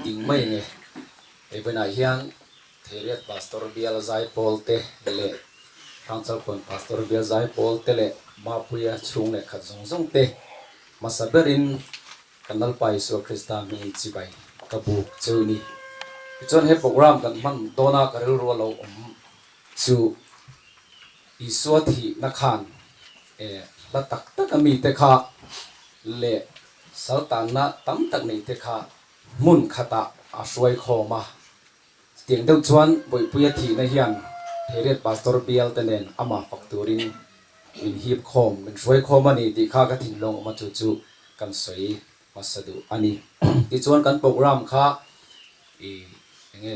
ding mai nge. Hei vawiinah hian Theiriat Pastor Bial Zaipawl te leh Hrangchalkawn Pastor Bial Zaipawl te leh Mapuia chhung leh khat zawng zawng te hmasa berin kan Lalpa Isua Krista hmingin chibai ka buk cheu ni. Tichuan he program kan hman dawna ka rilru a lo awm chu Isua thihna khan e hla tak tak a mite kha leh saltanna tam tak neite kha hmun khatah a hruai khawm a. Chutiang deuh chuan Bawihpuia thihna hian Theiriat Pastor bial te nen amah fak turin min hip khawm, min hruai khawm a ni tih kha ka thinlung awm a chu chu kan sawi hmasa duh a ni. Tichuan kan program kha i enge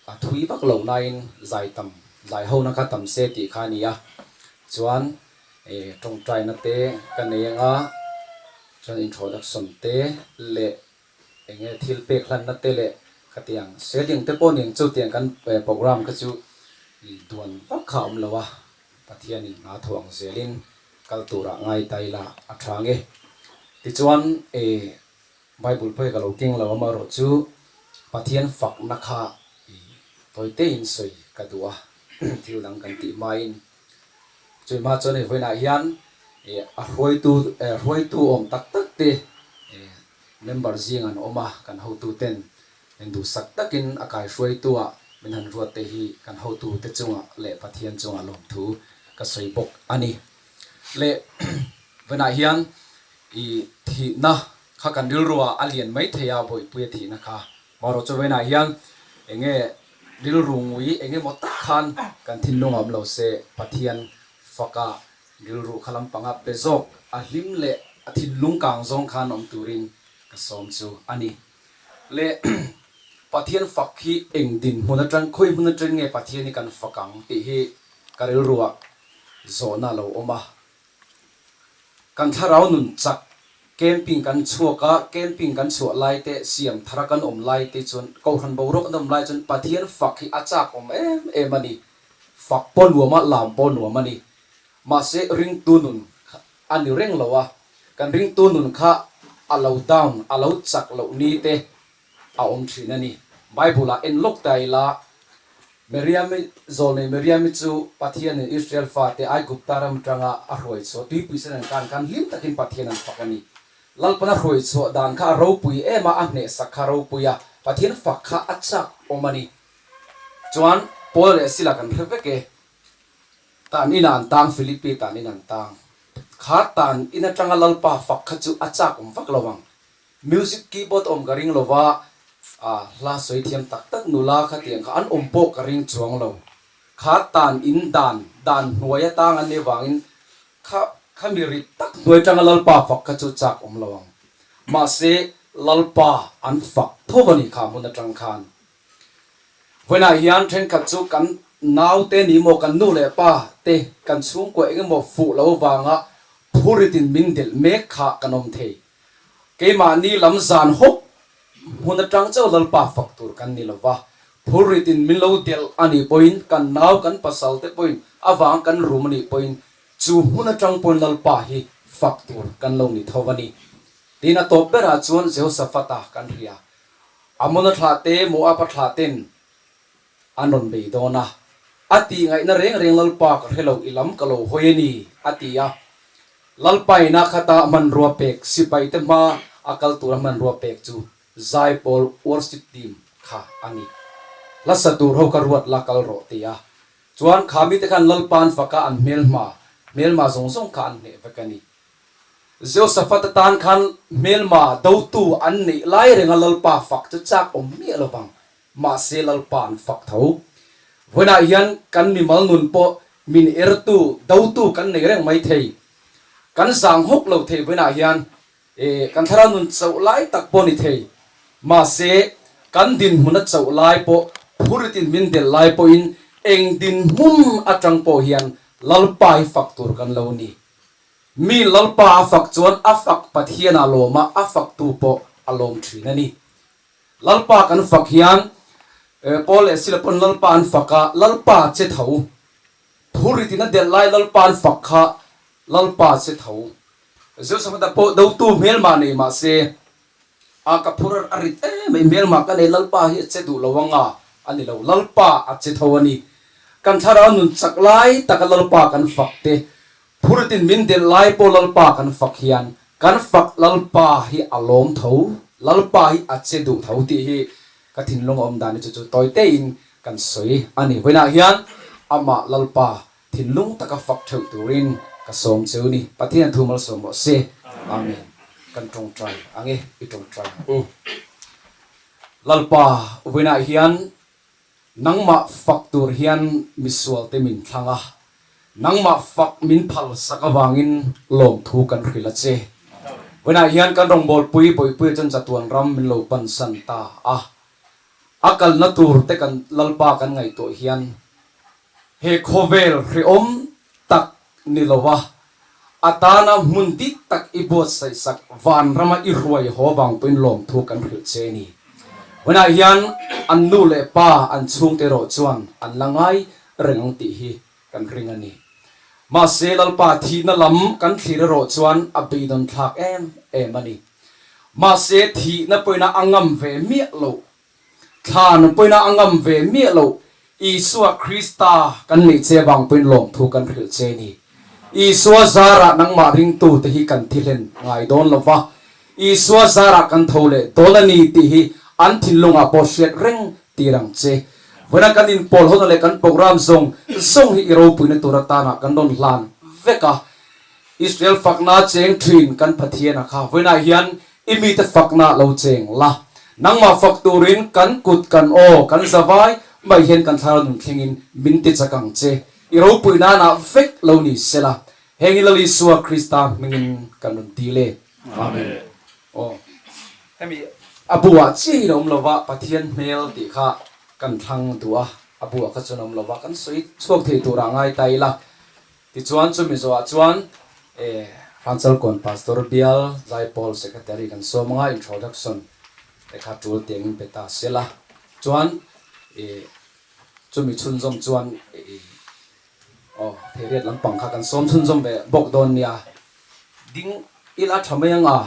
A thui vak lo nain zai tam, zai hona kha tam se tih kha a ni a, chuan tawngtaina te ka nei anga, chuan introduction te leh eng nge thil pek hlanna te leh khatiang seling te pawh ning chu tiang kan program kha chu duan vak kha a awm lo a, Pathianin hna tho ang zelin kal turah ngai ta ila a tha nge. Tichuan Bible pawh hi ka lo keng lo amaherawh chu Pathian fakna kha i tawi tein sawi ka duh a, thil dang kan tih hmain. Chumi hma chuan hei vawiinah hian a hruaitu hruaitu awm tak tak te member zing an awm a, kan hotu ten min duhsak takin a kai hruaitu ah min han ruat te hi kan hotu te chungah leh Pathian chungah lawmthu ka sawi bawk a ni. Leh vawiinah hian I thihna kha kan rilru ah a lian mai thei a, Bawihpuia thihna kha. Marawh chu vawiinah hian eng nge rilru ngui eng emaw tak khan kan thinlung a awm lo se, Pathian faka rilru kha lampanga pe zawk a hlim leh a thinlung kang zawng khan awm turin ka sawm chu a ni. Le Pathian fak hi eng dinhmun atang, khawi hmun atang nge Pathian hi kan fak ang tih hi ka rilru ah zawhna a lo awm a. Kan thlarau nun chak camping kan chhuak a, camping kan chhuah lai te, siam thara kan awm lai te chuan, kohhran boruak an awm lai chuan Pathian fak hi a chak awm em em a ni. Fak pawh nuam a, lam pawh nuam a ni. Mahse ringtu nun a ni reng lo a, kan ringtu nun kha a lo down, a lo chak loh ni te a awm thin a ni. Bible ah en lawk ta ila, Miriami, zawlnei Miriami chu Pathianin Israel fate Aigupta ram atanga a hruai chhuah tuipui sen an kan khan hlim takin Pathian an fak a ni. Lalpan a hruai chhuah dan kha a ropui em a, a hnehsak kha a ropui a, Pathian fak kha a chak awm a ni. Chuan Paul leh Sila kan hre vek e, tan inah an tang, Philippi tan in an tang. Kha tan in atanga Lalpa fak kha chu a chak awm vak lo ang. Music keyboard awm ka ring lova, hla sawi thiam tak tak nula kha tiang kha an awm pawh ka ring chuang lo. Kha tan in dan, dan hnuai atang an nih vangin kha kha mi rit tak hnuai tanga Lalpa fak kha chu chak awm lo ang. Mahse Lalpa an fak tho a ni kha hmun atang khan. Vawiinah hian thenkhat chu kan naute ni maw, kan nu leh pa te, kan chhungkua eng emaw fuh lo vanga phuritin min delh mek kha kan awm thei. Keimahni lam zan hawp hmun atang chauh Lalpa fak tur kan ni lova, phurritin min lo delh a nih pawhin, kan nau kan pasal te pawhin avang kan rum a nih pawhin chu hmun atang pawhin Lalpa hi fak tur kan lo ni tho a ni. Tin a tawp berah chuan Jehoshaphat-a kan hria. Amona thlah te, Moab-a thlah ten an rawn bei dawn a. A tih ngaihna reng reng Lalpa ka hre lo, i lam ka lo hawi a ni, a ti a. Lalpa ina khata hmanrua pek, sipaite hma a kal tura hmanrua pek chu Zaipawl Worship Team kha a ni. Hla sa tur ho ka ruat la kal rawh, ti a. Chuan kha mite khan Lalpa an faka an hmelhma, hmelma zawng zawng kha an hneh vek a ni. Jehoshaphat atan khan hmelma dotu an neih lai renga Lalpa fak chu chak awm miah lo vang. Mahse Lalpa an fak tho. Vawiinah hian kan mimal nun pawh min ertu, dotu kan nei reng mai thei. Kan zang hawk lo thei vawiinah hian kan thlarau nun chauh lai tak pawh ni thei. Mahse kan dinhmun a chauh lai pawh phuritin min delh lai pawhin eng dinhmun atang pawh hian Lalpa hi fak tur kan lo ni. Mi Lalpa a fak chuan a fak Pathian a lawm a, a faktu pawh a lawm thin a ni. Lalpa kan fak hian Paul leh Sila pawn Lalpa an fak a, Lalpa che tho. Phurritin a delh lai Lalpa an fak kha Lalpa che tho. Jehoshaphat-a pawh dotu hmelmah nei mah se. A ka phur a rit em mai hmelma ka nei Lalpa hi a che duh lo anga a ni lo Lalpa a che tho a ni. Kan thlarau nun chak lai taka Lalpa kan fak te phurtin min delh lai pawh Lalpa kan fak hian kan fak Lalpa hi a lawm tho Lalpa hi a che duh tho tih hi ka thinlung a awm dan hi chu chu tawi tein kan sawi a ni. Vawiinah hian amah Lalpa Thinlung taka fak theuh turin ka sawm cheu ni. Pathian thu malsawm rawh se. Amen. Kan tawngtai ang e, i tawngtai ang u. Lalpa, vawiinah hian nangmah fak tur hian misualte min thlang a, nangmah fak min phal sak avangin lawmthu kan hrilh a che. Vawiinah hian kan rawngbawlpui Bawihpuia chuan chatuan ram min lo pansan ta a, a kalna tur te kan Lalpa kan ngaihtuah hian He khawvel hrehawm tak ni lova a tana hmun dik tak i buatsaihsak vanrama i hruai haw vang pawhin lawmthu kan hrilh che ni. Hunah hian an nu leh pa an chhungte erawh chuan an la ngai reng ang tih hi kan ring a ni. Mahse Lalpa thihna lam kan thlir erawh chuan a beidawn thlak em em a ni. Mahse thihna pawhin a ngam ve miah loh Thlan pawina a ngam ve miah loh, Isua Krista kan neih che vang pawhin lawmthu kan hrilh che ni. Isua zarah nangmah ringtute hi kan thi hlen ngai dawn lo va, Isua zarah kan tho leh dawn a ni tih hi an thinlungah pawh hriat reng tir ang che. Vawiina kan inpawl hona leh kan program zawng zawng hi i ropuina tur atana kan rawn hlan vek a. Israel fakna cheng thin kan Pathiana kha vawiinah hian I mite fakna lo cheng la. Nangmah fak turin kan kut kan aw kan zavai mai hian kan thlarau nun thlengin min ti chak ang che. I ropui nanah vek lo ni sela. Heng hi Lal Isua Krista hmingin kan rawn ti le. Amen. Aw. Hemi a buah chiahin a awm lova Pathian hmel tih kha kan thlang duh a, a buah kha chuan a awm lova kan sawi chhuak thei turah ngai ta ila. Tichuan chumi zawhah chuan e Hrangchalkawn Pastor Bial Zaipawl Secretary kan sawm anga introduction te kha tul tiangin pe ta se la. Chuan e chumi chhunzawm chuan e aw Theiriat lampang kha kan sawm chhunzawm ve bawk dawn nia. Ding ila tha mai anga.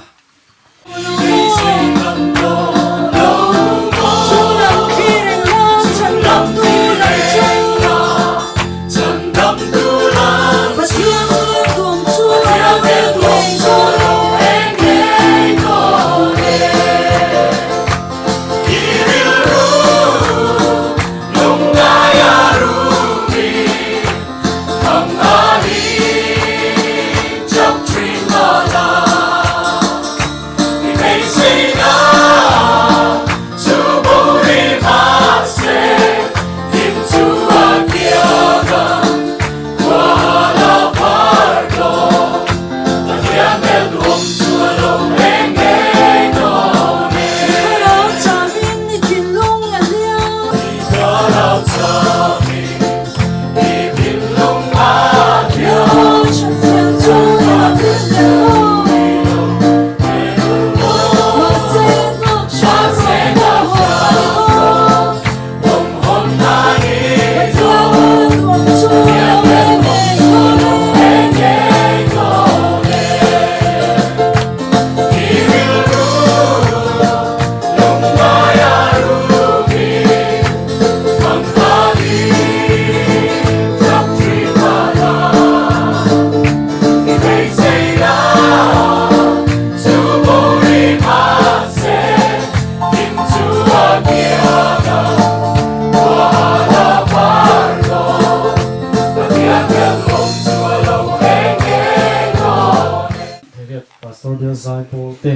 Pastor Bial Zaipawl te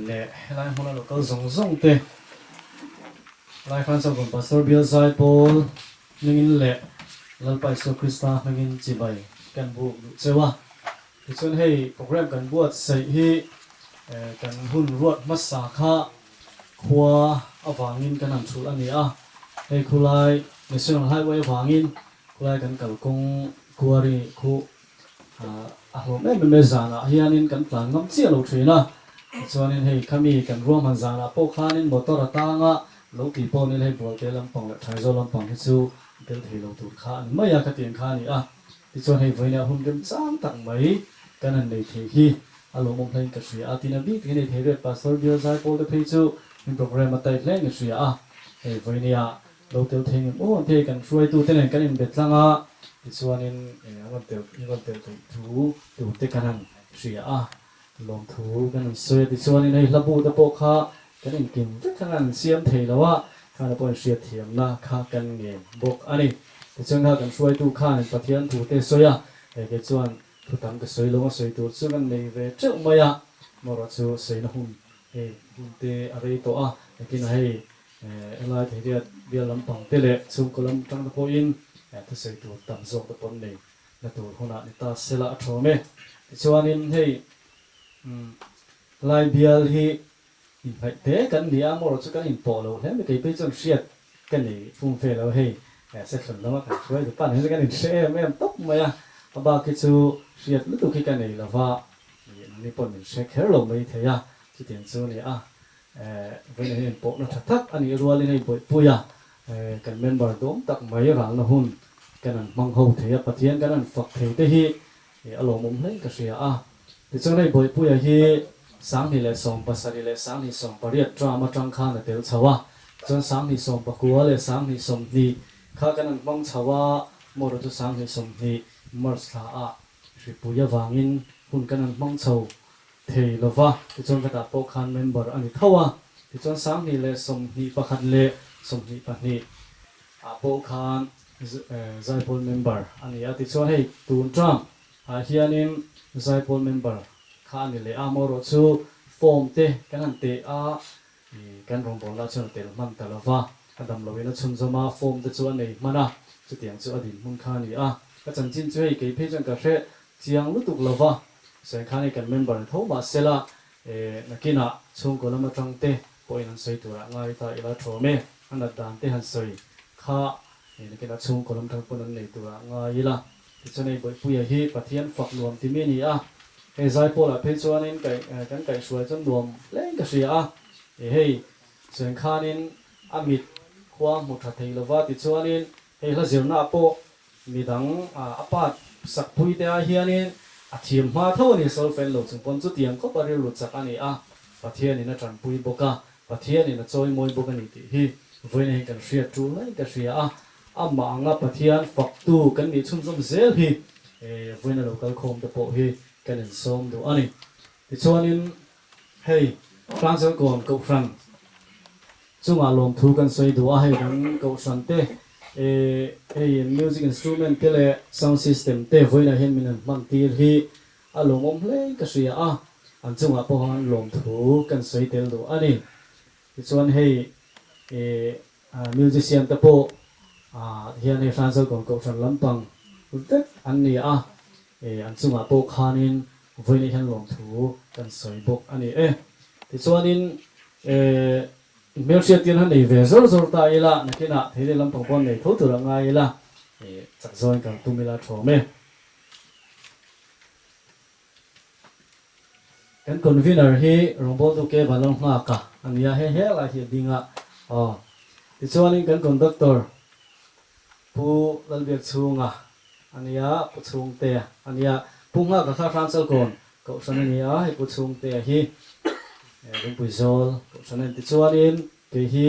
leh helai hmuna local zawng zawng te Lai khan chuan Pastor Bial Zaipawl hmingin leh Lalpa Isua Krista hmingin chibai kan buk duh cheu a. Tichuan hei program kan buatsaih hi kan hun ruat hmasa kha khua avangin kan han thulh a ni a. Hei khulai National Highway avangin khulai kan kalkawng quarry khu A hlawm em em e, zanah hianin kan tlan ngam chiah lo thin a, tichuanin hei khami kan ruahman zanah pawh khanin motor a tanga lo tih pawh nil hei Bualte lampang leh Thaizawl lampang hi chu tel thei lo tur kha a ni mai a ka tiang kha a ni a, tichuan hei vawiinah hun remchang tak mai kan han nei thei hi. A lawmawm hlein ka hria a, tin a bik takin hei Theiriat Pastor Bial Zaipawl te phei chu min programme a tight hlein ka hria a, hei vawinia lo tel thei ngem aw te kan hruaitu te nen kan inbe tlang a, tichuanin an rawn tel in rawn tel theih thu tur te kan han hria a, lawmthu kan han sawi a, tichuanin hei hla bu te pawh kha kan inkim vek kha kan siam thei lo a, khana pawhin hriatthiamna kha kan ngen bawk a ni. Tichuan kha kan hruaitu khanin Pathian thu te sawi a, hei ke chuan Thu tam ka sawi lo a, sawi tur chu kan nei ve teuh mai a, amaherawh chu sawina hun hei hun te a rei tawh a, nakinah hei helai Theiriat bial lampang te leh chhungkaw lam tang te pawhin thusawi tur tam zawk te pawh an nei na tur hunah ni ta sela a thawm e. Tichuanin hei helai bial hi Inhnaih te kan ni a, amaherawh chu kan inpawh lo hle mai, kei phei chuan hriat ka nei fum ve lo hei, section lama kan hruai duh pan hi chu kan inhre em em tawp mai a, a bak hi chu hriat lutuk hi ka nei lo va, nangni pawh min hre kher lo mai thei a, chutiang chu a ni a, vawiin hian inpawhna tha tak a nih rualin hei Bawihpuia kan member dawm tak mai ralna hun kan han hmang ho thei a, Pathian kan han fak thei te hi A lawmawm hle ka hria a. Tichuan hei Bawihpuia hi 2017 leh 2018 term atang khan a tel chho a, chuan 2019 leh 2020 kha kan han hmang chho a, mawrawh chu 2020 March thla ah hripui avangin hun kan han hmang chho thei lo va, tichuan khatah pawh khan member a ni tho a, tichuan 2021 leh 22 ah pawh khan Zaipawl member a ni a, tichuan hei tun term ah hianin Zaipawl member kha a ni leh a, amaherawh chu form te kan han teh a, kan rawngbawlna chuan a tel hman ta lo va, a dam loin a chhunzawm a, form te chu a nei hman a, chutiang chu a dinhmun kha a ni a, ka chanchin chu hei kei phei chuan ka hre chiang lutuk lo va, sawi khan hei kan member ni tho mahsela nakinah chhungkaw lam atang te pawhin an sawi turah ngai ta ila thawm e, a nat dan te han sawi kha Nakin a chhungkaw lam thang pawn an nei turah ngai ila. Tichuan hei Bawihpuia hi Pathian fak nuam ti mi a ni a, hei Zaipawlah phei chuanin kan kaihhruai chuan nuam hlein ka hria a, hei chuan khanin a mit khua hmu tha thei lova tichuanin hei hla zirnaah pawh midang a part sak pui te ah hianin a thiam hma tho a ni, solfen lo chung pawn chutiang khawp a rilru chak a ni a, Pathianin a tanpui bawk a. Pathianin a chawimawi bawk a ni tih hi vawiin hian kan hriat tul mai ka hria a, amah anga Pathian faktu kan nih chhunzawm zel hi vawiin a lo kal khawm te pawh hi kan insawm duh a ni. Tichuanin hei Hrangchalkawn Kohhran chungah lawmthu kan sawi duh a, hei kan Kohhran te hei music instrument te leh sound system te vawiinah hian min han hman tir hi A lawmawm hle ka hria a, an chungah pawh han lawmthu kan sawi tel duh a ni. Tichuan hei ih musician te pawh ah hian hei Hranzalkawn Kohhran lampang vek an ni a, ih an chungah pawh khanin vawiin ah hian lawmthu kan sawi bawk a ni e. Tichuanin ih hmelhriat tir han nei ve zawr zawr ta ila, nakinah theileh lampang pawh an nei tho tur a ngai ila, ih chak zawngin kan tum ila thawm e. Kan convener hi rawngbawltu ke van lo nghak a a nia he he lai hi a ding a aw. Tichuanin kan conductor Pu Lalbiakchhunga a nia, Pu Chhungtea a nia, Pu Nghaka kha Hransalkawn Kohhran a ni a, hei Pu Chhungtea hi Lungpuizawl Kohhran a ni. Tichuanin kei hi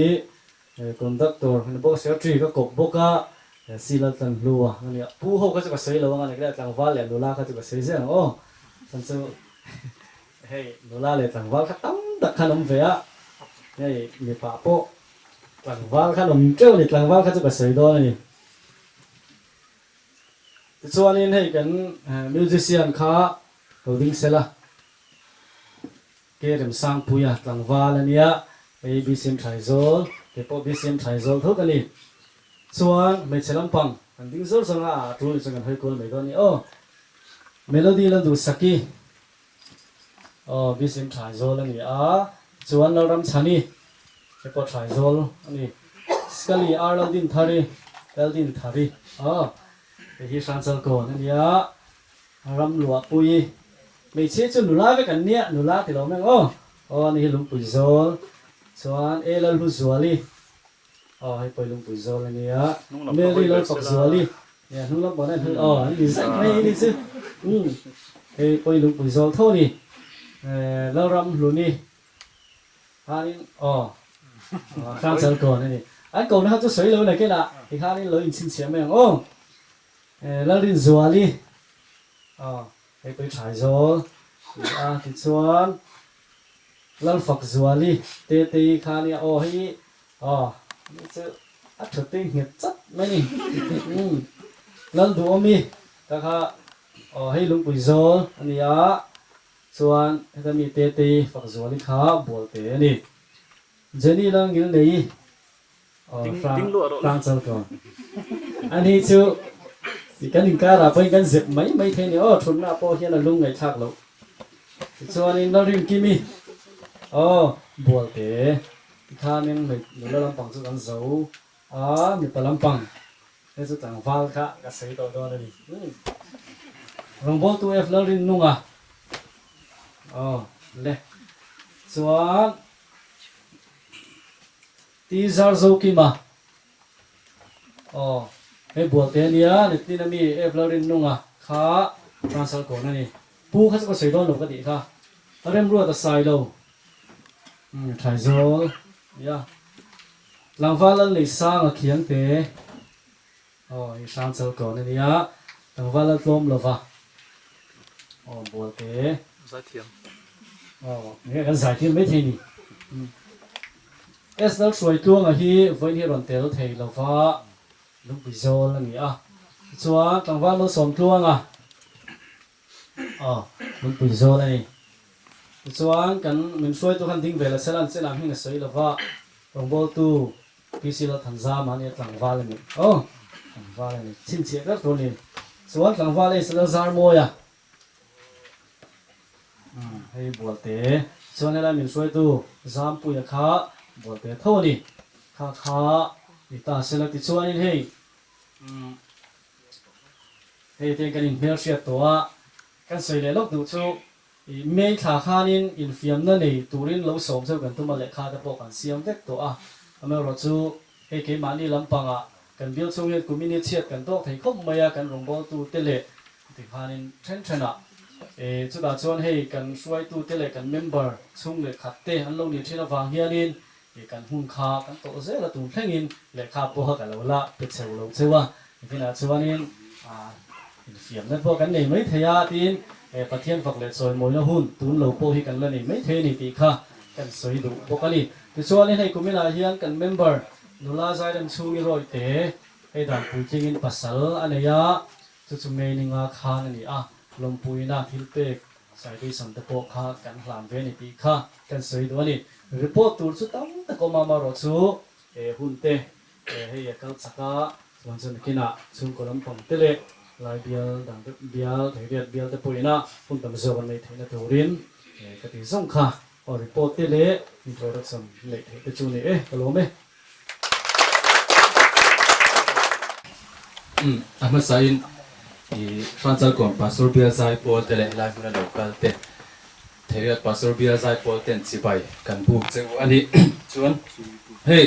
Conductor ni bawk secretary ka kawp bawk a, si Laltlan Hlua a nia. Pu ho kha chu ka sawi lo ang a, nge tlangval leh nula kha chu ka sawi zel ang aw. Chhan chu hei nula leh tlangval kha tam tak khan awm ve a, hei mipa pawh tlangval khan awm teuh a ni, tlangval kha chu ka sawi dawn a ni. Tichuanin hei kan musician kha lo ding sela. Ke Remsangpuia tlangval a nia, hei BCM Thaizâwl, kei pawh BCM Thaizâwl tho ka ni. Chuan hmeichhe lampang kan ding zawr zawng a, a tul ni chuan kan hawi kual mai dawn a ni aw. Melody Lalduhsaki aw BCM Thaizâwl a ni a, chuan Lalramchhani hei pawh Thaizâwl a ni. Scully R Laldinthari, Laldinthari aw hei hi Hranchal Kawn a nia. Ramluahpui, Hmeichhia chu nula vek an nia, nula ti lo meng aw. Aw ani hi Lungpui Zawl, chuan E Lalhlu Zuali, aw hei pawh hi Lungpui Zawl a nia, Mary Lalfak Zuali, nia hnung lam pawh an en aw an ni zet mai ni chu, umm hei pawh hi Lungpui Zawl tho a ni. Lalram Hluni khanin aw Hrangchal kawn a ni. An kohna kha chu sawi lo na kenah tikhanin lo inchhinchhiah mai ang aw. Lalrinzuali aw hei pawh hi Thlaizawl ni a, tichuan Lalfakzuali Tetei kha nia aw hei aw ni chu a thutui nghet chat mai ni. Lalduhawmi ka kha Aw hei lungpui zawl a ni a, chuan heta mi Tetei Fakzuali kha Bualte a ni. Jenny la ngil nei aw hrang chal ko. Ani chu kan inkar ah pawhin kan zep mai mai thei a ni aw, thutna ah pawh hian a lung ngaihthlak loh. Tichuanin Lalrinkimi aw Bualte tikhanin nula lampang chu kan zo a, mipa lampang Hei chu tlangval kha ka sawi tawh dawn a ni. Rawngbawltu F Lalrinnunga aw le chuan T Zarzokima aw hei Bualte a nia Nitin ami F Lalrinnunga kha transfer kawn a ni. Pu kha chu ka sawi dawn lo ka tih kha. A remruat a sai lo. Thlaizawl nia. Tlangval lal nei sang a khiang te. Aw i hrang chal kawn a nia. Tlangval lal tlawm lova. Aw bual te. Zaithiam. Aw nge kan zaithiam mai thei ni. S Lal Hruaitluanga hi vawiin hi rawn tel thei lova lungpui zawl a ni a. Tichuan tlangval Malsawmtluanga. Aw, lungpui zawl a ni. Tichuan, kan min hruaitu khan ding ve la sela an chenah hming a sawi lo va, rawngbawltu PC Lalthanzama a nia tlangval a ni. Aw, tlangval a ni. Chhinchhiah ber tur a ni. Chuan tlangval ei sela Zarmawi a. Umm, hei Bualte. Chuan helai min hruaitu Zampuia kha Bualte tho a ni. Kha kha ni ta sela tichuanin hei, umm, Hei te kan inhmelhriat tawh a, kan sawi leh lawk duh chu i May thla khanin infiamna nei turin lo sawm cheu kan tum a, lehkha te pawh kan siam vek tawh a, amaherawh chu hei keimahni lampangah kan bial chhung hian kumin hi chhiat kan tawk thei khawp mai a, kan rawngbawltu te leh ti khanin then thenah e chutah chuan hei kan hruaitu te leh kan member chhung leh khat te an lo nih thin avang hianin i kan hun kha kan tawh zel a tun thlengin lehkha pawha ka lo la pe cheu lo cheu a, nikinah chuanin infiamna pawh kan nei mai thei a tiin Pathian fak leh chawimawina hun tun lo pawh hi kan la nei mai thei a ni tih kha kan sawi duh bawk a ni. Tichuanin hei kuminah hian kan member nula Zairem chhungi rawihte hei dan puitlingin pasal a nei a, chu chu May ninga khan a ni a, lawmpuina thil pek Saidisam te pawh kha kan hlan ve a ni tih kha kan sawi duh a ni. Report tur chu tam tak awm a, amaherawh chu hun te hei a kal chak a, chuan chu nakinah chhungkaw lampang te leh lai bial dang te bial theiriat bial te pawhin a hun tam zawk an neih theihna turin ka tih zawng kha aw report te leh introduction neih theih te chu ni e, ka lawm e. Umm a hmasain i Hranchal-kawn Pastor Bial Zaipawl te leh helai hmuna lo kal te Theriat Pastor Bial Zaipawl ten chibai kan buk che u a ni. Chuan hei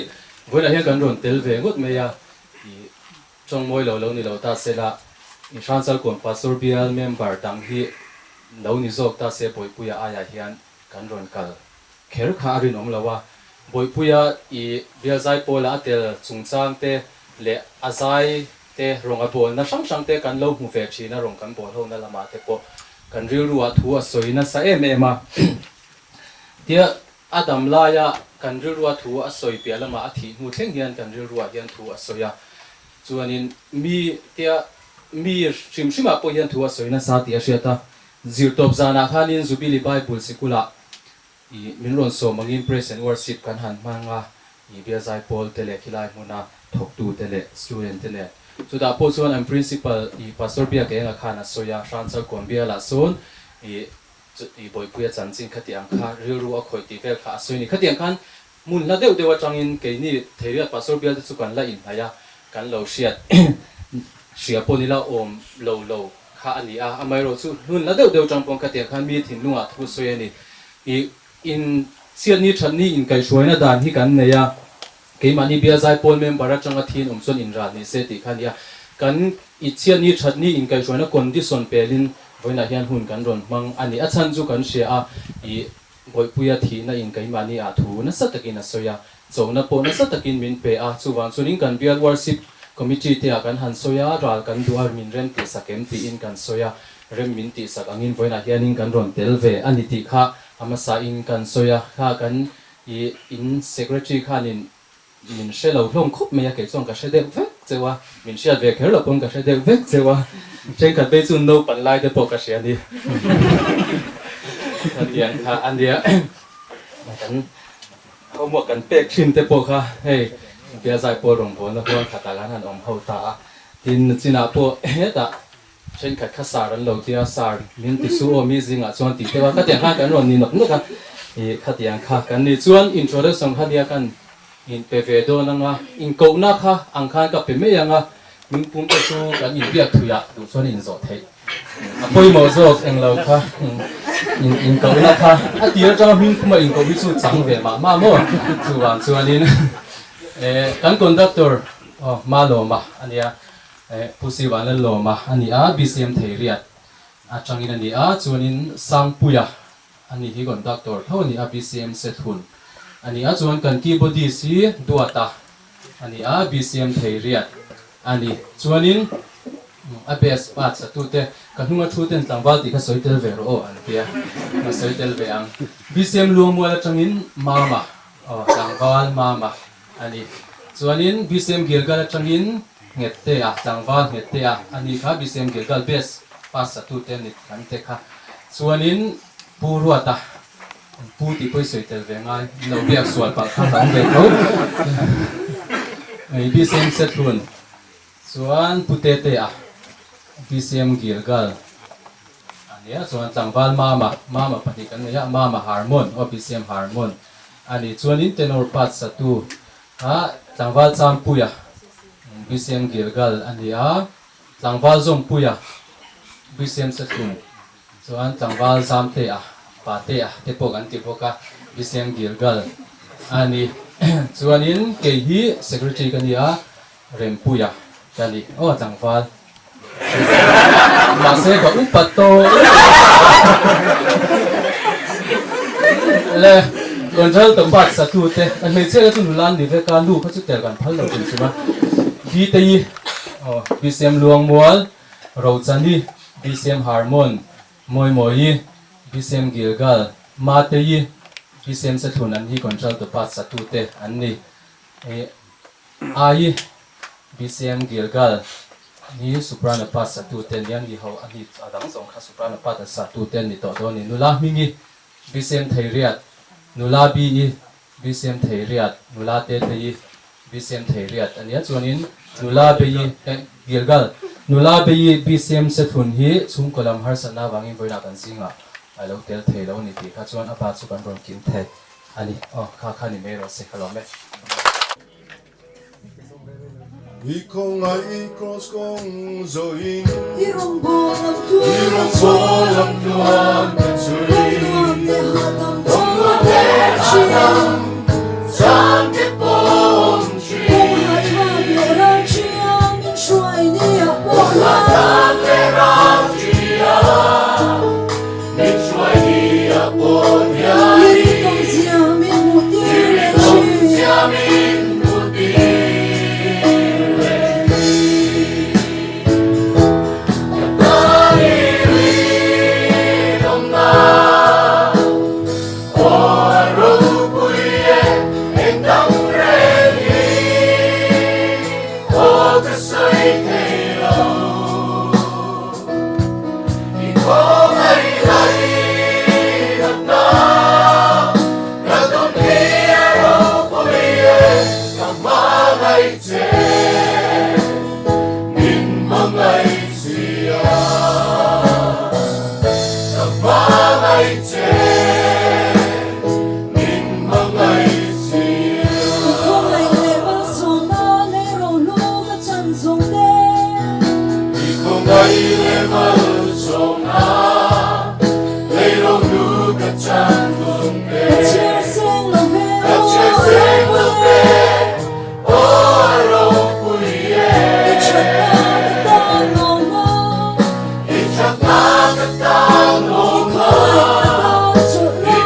vawiinah hian kan rawn tel ve ngawt mai a, i tawngmawi lo lo ni lo ta se la, i Hranchal-kawn Pastor Bial member dang hi lo ni zawk ta se Bawihpuia aiah hian kan rawn kal kher kha a rinawm lo a. Bawihpuia i Bial Zaipawla a tel chungchang te leh a zai te rawng a bawlna hrang hrang te kan lo hmu ve thin a, rawng kan bawl hona lamah te pawh kan rilruah thu a sawi nasa em em a. Tia a dam laia kan rilrua thu a sawi piah lamah a thih hnu thleng hian kan rilruah hian thu a sawi a. Chuanin mi tia mi hrim hrimah pawh hian thu a sawi nasa tih a hriat a. Zirtawp zanah khanin Jubilee Bible sikulah I min rawn sawm angin Praise and Worship kan han hmang a, i Biazai pawl te leh khilai hmuna thawktu te leh student te nen. Chutah pawh chuan an Principal i Pastor Biakenga khan a sawi a, Hranchal Kawn bialah sawn i i Bawihpuia chanchin khati ang kha rilru a khawih tih vel kha a sawi a ni. Khatiang khan hmun hla deuh deuh atangin keini Theiriat Pastor bial te chu kan la inhnaih a, kan lo hriat hria pawh nila awm lo lo kha a ni a, amaherawhchu hnun la deuh deuh tang paw'n khatiang khan mi thinlungah thu sawi a ni. I in chhiatni thatni inkaihhruaina dan hi kan nei a, keimahni Bialzai pawl member atanga thin awm chuan inral ni se tih kha a ni a. Kan i chhiatni thatni inkaihhruaina condition pelin vawiinah hian hun kan rawn hmang a ni. A chhan chu kan hria a, I Bawihpuia thihna in keimahni ah thu nasa takin a sawi a, chona pawh nasa takin min pe a, chuvang chuanin kan bial worship committee te ah kan han sawi a, ral kan duh a, min rem tihsak em tiin kan sawi a, rem min tihsak angin vawiinah hianin kan rawn tel ve a ni tih kha a hmasa in kan sawi a, kha kan i in secretary khanin Min hre lo hlawm khawp mai a, kei chuan ka hre deuh vek cheu a, min hriat ve kher lo pawn ka hre deuh vek cheu a, thenkhat phei chu naupan lai te pawh ka hria a ni. Khatiang kha a nia, kan homework kan pek thin te pawh kha hei biazai pawl rawngbawlna huang khatah khan han awm ho ta a, tin chinah pawh hetah Thenkhat kha sar an lo tia, sar min ti su aw mi zingah chuan tih deuh a, khatiang khan kan rawn ni nawk nawk a, ih khatiang kha kan ni chuan introduction kha nia kan inpe ve dawn ang a, inkohna kha ang khan ka pe mai ang a, hmingpum te chu kan inbiak thuiah duh chuan inzawh theih a pawimawh zawk englo kha inkohna kha a tir atanga hmingpuma inkoh hi chu chang ve mah mah maw chuvang chuanin kan conductor aw Malawma a nia. Pu Sivan Lallawma a ni a, BCM Theiriat atangin a ni a, chuanin Sangpuia a ni hi conductor tho a ni a, BCM Sethun a ni a, chuan kan keyboardist hi Duata a ni a, BCM Theiriat a ni. Chuanin a bass part satute ka hnunga thu ten tlangval tih kha sawi tel ve rawh aw an tia, ka sawi tel ve ang. BCM Luangmual atangin Mama aw tlangval Mama A ni. Chuanin BCM Gilgal atangin Nghettea, tlangval Nghettea a ni kha BCM Gilgal base pass satute ni kan te kha. Chuanin Pu Ruata, Pu tih pawh i sawi tel ve ngai, in lo biak sual palh kha ka awm ve tho. BCM Sethlun, chuan Pu Tetea, BCM Gilgal a nia. Chuan tlangval Mama, Mama pahnih kan nei a, Mama Harmon, aw BCM Harmon. A nih chuanin tenor part satu kha tlangval Champuia, BCM Gilgal a ni a, tlangval Zawmpuia, BCM Sethlun, chuan tlangval Zamtea, Patea te pawh kan ti bawk a, BCM Gilgal a ni. Chuanin kei hi Secretary ka ni a, Rempuia ka ni. Aw tlangval. Mahse ka upa tawh le control to part satu te a hmeichhia kha chu nula an ni vek a nu kha chu tel kan phal lo hrim hrim a Biteii aw BCM Luangmual Rochani BCM Harmon Mawimawii BCM Gilgal Mateii BCM Sethlun an hi control to part satu te an ni Ai BCM Gilgal hi Soprano part satu te nia ni ho a ni a dang zawng kha Soprano part an satu te an ni tawh dawn a ni. Nula Hmingi BCM Theiriat, Nula Bi-i BCM Theiriat, Nula Tetei BCM Theiriat a nia chuanin Nula Bei-i Gilgal, Nula Bei-i BCM Sethlun hi chhungkaw lam harsatna avangin vawiinah kan zingah a lo tel thei lo a ni tih kha chuan a pa chu kan rawn kim thei a ni. Aw kha kha ni mai rawh se ka lawm e. I khawngaih cross kawng zawhin. I rawngbâwl lam tluan ka chhui. Kawng nuam leh hahdam chang te pawm thin. Kawng hahthlak leh ral ṭhia min hruai ni ah pawh hian. I rinawm zia min hmuh tir leh thin. I khawngaih leh malsawmna lei rohlu ka chan zawng te. I khawngaih leh malsawmna lei rohlu ka chan zawng te. Ka chhiar seng lo ve Ka chhiar seng lo ve aw a ropui e. I thatna ka tan lawmna. I thatna ka tan lawmna. I khawngaih ka tan chawlhna.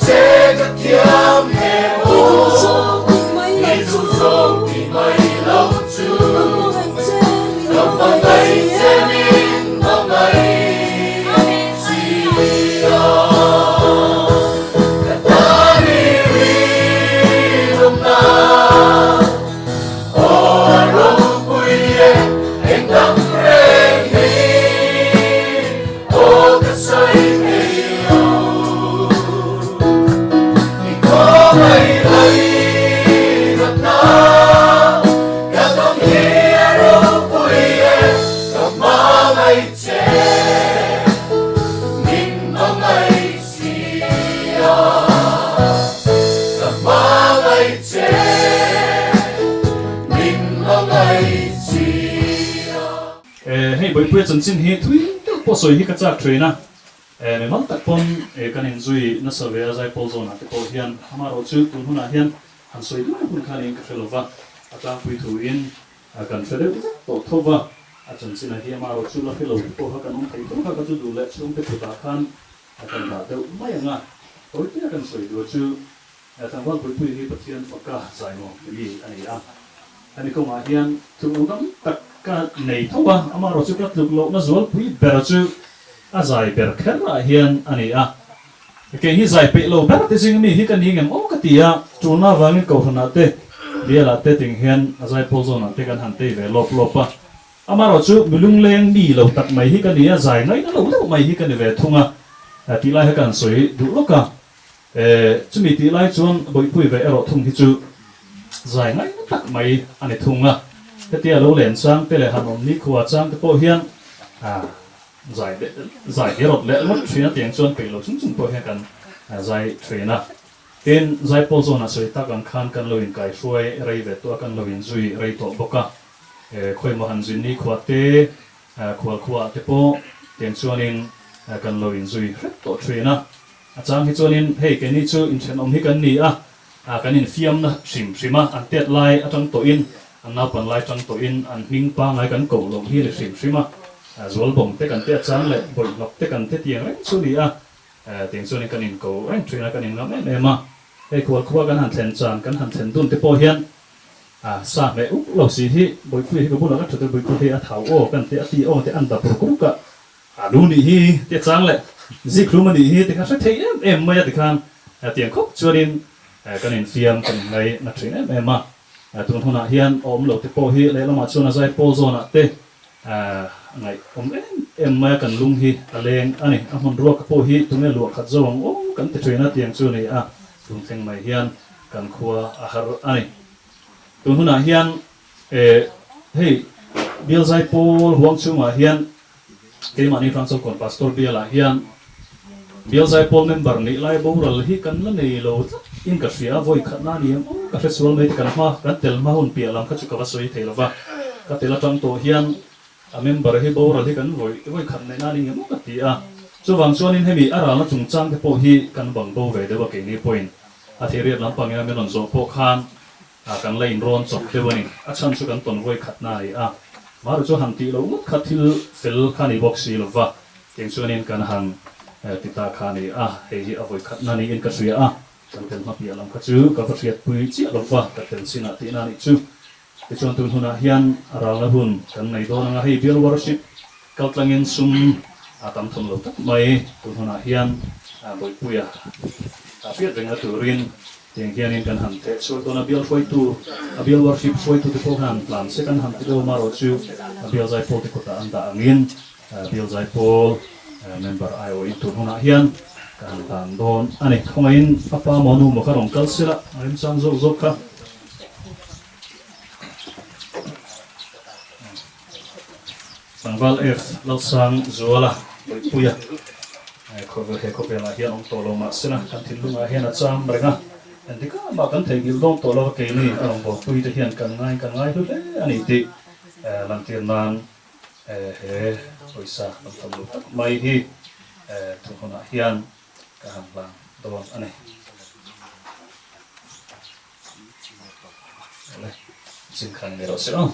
che ka thiam em aw I duh zawng ti mai lo chu Ka hmangaih che min hmangaih si a Ka tan i rinawmna Aw a ropui e eng dang reng hi Aw ka sawi thei lo I khawngaih lainatna Ka dawng hi a ropui e Ka hmangaih che Min hmangaih si a Ka hmangaih che Min hmangaih si a. Hei Bawipuia chanchin hi thui deuh pawh sawi hi ka chak thin a, mimal tak pawn kan inzui nasa ve a Zaipawl zawnah te pawh hian amaherawh chu tun hunah hian han sawi duai hun kha niin ka hre lova, a tlangpui thuin kan hre deuh vek tawh tho va, a chanchin a hi amaherawh chu la hre lo te pawh kha kan awm thei tho kha ka chu duh leh chhungte kutah khan kan dah deuh mai ang a, tawitea kan sawi duh chu Tlangval Puipui hi Pathian faka zainuam timi a ni a. Hemi kawngah hian tluk dam tak ka nei tho a, amaherawh chu ka tluk lohna zualpui ber chu a zai ber kher ah hian a ni a. Kei hi zai peih lo ber te zing mi hi ka ni ngem aw ka ti a, tulna avangin kohhranah te, bialah te ting hian a zaipawl zawnah te kan han tei ve lawp lawp a. Amaherawh chu milungleng mi lo tak mai hi ka ni a, zai ngaihna lo deuh mai hi ka ni ve thung a, tih lai kha ka han sawi duh lawk a. E, chumi tih lai chuan Bawihpui ve erawh thung hi chu zai ngai na tak mai a ni thung a. Hetia lo len chang te leh han awm nikhua chang te pawh hian a zai leh zai hi rawt leh ngawt thin a tiang chuan peih lo chung chung pawh hian kan zai thin a. Tin, Zaipawl zawnah sawi tak ang khan kan lo inkai hruai rei ve tawh a, kan lo inzui rei tawh bawk a. E, khawimaw han zin nikhua te, khual khuaah te pawh tiang chuanin kan lo inzui hrep tawh thin a. A chang hi chuanin hei keini chu inthenawm hi kan ni a, kan infiamna hrim hrim a, an tet lai atang tawhin, an naupan lai atang tawhin an hming pangngai kan koh loh hi a ni hrim hrim a, zualbawm te kan tet chang leh bawlhhlawk te kan te tiang reng chu ni a, tiang chuanin kan inko reng thin a, kan inngam em em a, hei khualkhua kan han thlen chan, kan han thlen dun te pawh hian sa hmeh uk lo si hi Bawihpuia hi ka bulah ka that a, Bawihpuia hei a thau aw kan ti a ti aw te an dap ruk ruk a, A lu nih hi ti a chang leh zikhlum a nih hi ti kha hre thei em em mai a tikhan tiang khawp chuanin kan infiam kan inngai na thin em em a. Tun hunah hian awm lo te pawh hi lehlamah chuan a zaipawl zawnah te ngaih awm em em mai a kan lung hi a leng a ni. A hmun ruak pawh hi tunge luah khat zo ang aw kan ti thin a tiang chu ni a tun thleng mai hian kan khua a har a ni. Tun hunah hian hei bial zaipawl huang chhungah hian Keimahni Hrangchawlkawn Pastor bialah hian Bial Zaipawl member nih lai boral hi kan la nei lo tlat in ka hria a, vawi khatna a ni em aw ka hre sual mai te kan hma kan tel hma hun piah lam kha chu ka va sawi thei lova, ka tel atang tawh hian a member hi boral hi kan vawi vawi khat neihna a ni ngem aw ka ti a, chuvang chuanin hemi a ralna chungchang te pawh hi kan bang bo ve deuh a keini pawhin a theiriat lampangin a min rawn zawh pawh khan A kan la inrawn chawp deuh a ni. A chhan chu kan tawn vawi khatna a ni a. Maru chu han tih loh ngawt kha thil fel kha ni bawk si lova, keng chuanin kan han ti ta kha a ni a. Hei hi a vawi khatna niin ka hria a, kan tel hma piah lam kha chu ka va hriatpui chiah lova, ka tel chinah tihna a nih chu. Tichuan tun hunah hian a ralna hun kan nei dawn ang a, hei bial worship kaltlangin sum a tam thawm lo tak mai tun hunah hian Bawihpuia hriat rengna turin Tiang hianin kan han theh chhuak dawn a, bial hruaitu, a bial worship hruaitute pawh khan han tlan sek an han ti deuh a, marawh chu a bial zaipawl te kutah an dah angin bial zaipawl member aiawhin tun hunah hian ka han dan dawn a ni. Khawngaihin a pa maw nu maw kha rawn kal sela, a remchang zawk zawk kha. Tlangval F. Lalsang Zuala Bawihpuia khawvel he khawvelah hian awm tawh lo mah sela kan thinlungah hian a cham reng a, engtik ah mah kan theihnghilh dawn tawh lo a keini a rawn bawlpui te hian kan ngai kan ngai hlu hle a ni tih lantir nan he pawisa kan tham lo tak mai hi tun hunah hian ka han hlang dawn a ni. Chin khan ni rawh se aw.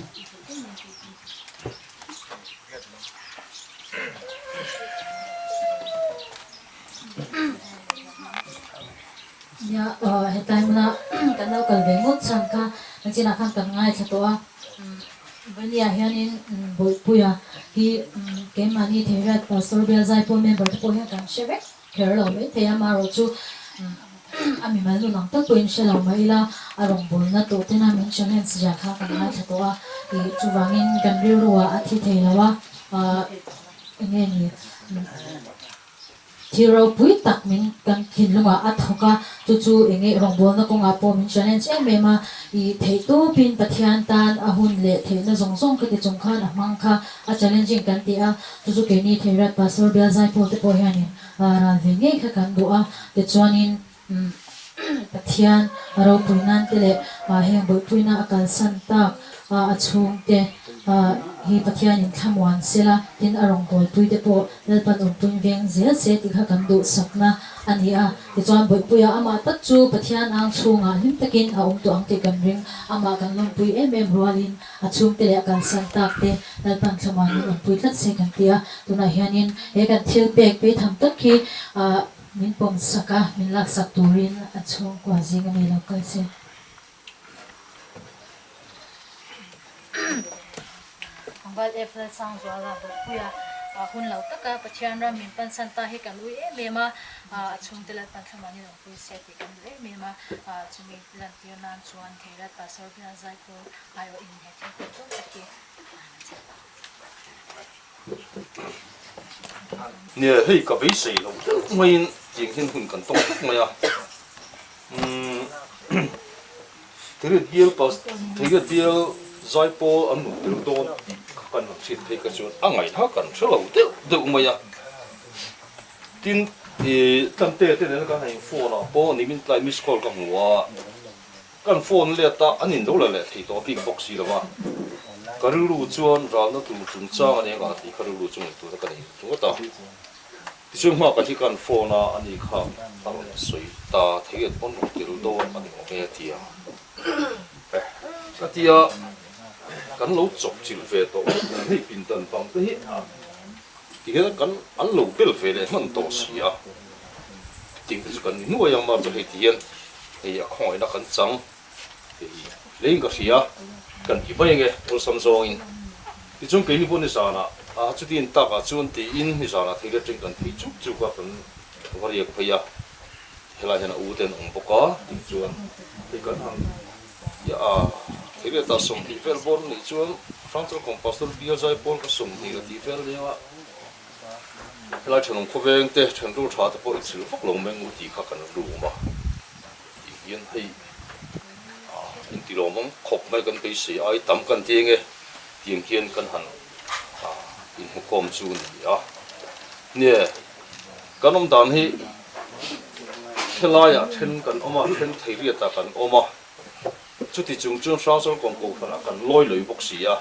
Nia, hetlai hmuna kan lo kal ve ngawt chhan kha nachinah khan kan ngaithla tawh a. Vania hianin Bawihpuia hi keimahni Theiriat Pastor Bial Zaipawl member te pawh hian kan hre vek kher lo maithei a, amaherawh chu a mimal nun ang tak pawhin hre lo mah ila a rawngbawlna tawh tena min challenge zia kha kan ngaithla tawh a, ih chuvangin kan rilru ah a thi thei lo a, eng nge ni. Thil ropui tak min kan thinlungah a thawk a, chu chu eng nge rawngbawlna kawngah pawh min challenge em em a, i theih tawpin Pathian tan a hun leh theihna zawng zawng ka ti chung khan a hmang kha a challenging kan ti a, chu chu keini Theirat Pastor Bial Zaipawl te pawh hianin ral ve ngei kha kan duh a, tichuanin Pathian ropui nan te leh heng bawihpuina a kalsan tak a chhungte hi Pathianin thlamuan sela tin a rawngbawlpui te pawh Lalpan awmpuiin veng zel se tih kha kan duhsakna a ni a. Tichuan bawihpuia amah tak chu Pathian ang chhungah hlim takin a awm tawh ang tih kan ring. Amah kan lawmpui em em rualin a chhungte leh a kalsan tak te Lalpan thlamuanin awmpui tlat se kan ti a. Tunah hianin he kan thil pek beitham tak hi Min pawm sak a, min lak sak turin a chhungkua zing a mi lo kal se. Val F. Lalsangzuala Bawkpuia hun lo taka Pathian ram min pansan ta hi kan ui em em a, a chhungte Lalpan thlamanin awmpui se tih kan duh em em a, chumi lantir nan chuan Theirat Pastor Bial Zaipawl aiawhin he thil pek tawk tak hi a han a che. Nia, hei ka beisei lo deuh maiin tiang hian hun kan tawng vek mai a. Umm Theiret bial pas Theiret bial zaipawl an rawn tel dawn tih kha kan han hriat phei kha chuan a ngaihna kan hre lo deuh deuh mai a. Tin, ih Tlante te nena kan han in phone ah pawh nimin tlai miss call ka hmu a. Kan phone let a, an in lo la leh thei tawh bik bawk si lo a. Ka rilru chuan ralna tur chungchang a ni anga tih kha rilru chu ngaihtuahna ka nei ringawt a. Tichuan hma ka hi kan phone a, ani kha a rawn sawi ta thei et pawn rawn tel dawn a ni awm e a ti a. Ka ti a, kan lo chawp chilh ve tawh vek nen hei pindan bang te hi a tihian kan an lo bel ve leh hman tawh si a. Ting te chu kan ni nuai ang mar chu hei tihian Hei a khawngaihna kan chang hei hlein ka hria kan ti mai ange awlsam zawngin. Tichuan keini pawh nizanah a chuti takah chuan tiin nizanah thei letring kan thei chuk chuk a kan va riak phei a, helai hian a u te an awm bawk a tichuan hei kan han ia a thei letah 20 vel bawr a nih chuan Hrangchalkawng Pastor Bial Zaipawl ka 20 a tih vel nia. Helai thenawm khawveng te, thenru tha te pawh i chhilh vak lo meng u tih kha kan rum a tih hian hei inti lawmawm khawp mai kan beisei ai tam kan ti enge tiang hian kan han inhmukhawm chu ni a. Nie kan awm dan hi helaiah then kan awm a, then theiriatah kan awm a, chuti chung chuan Hrangchawlkawng kohhranah kan lawi lawi bawk si a.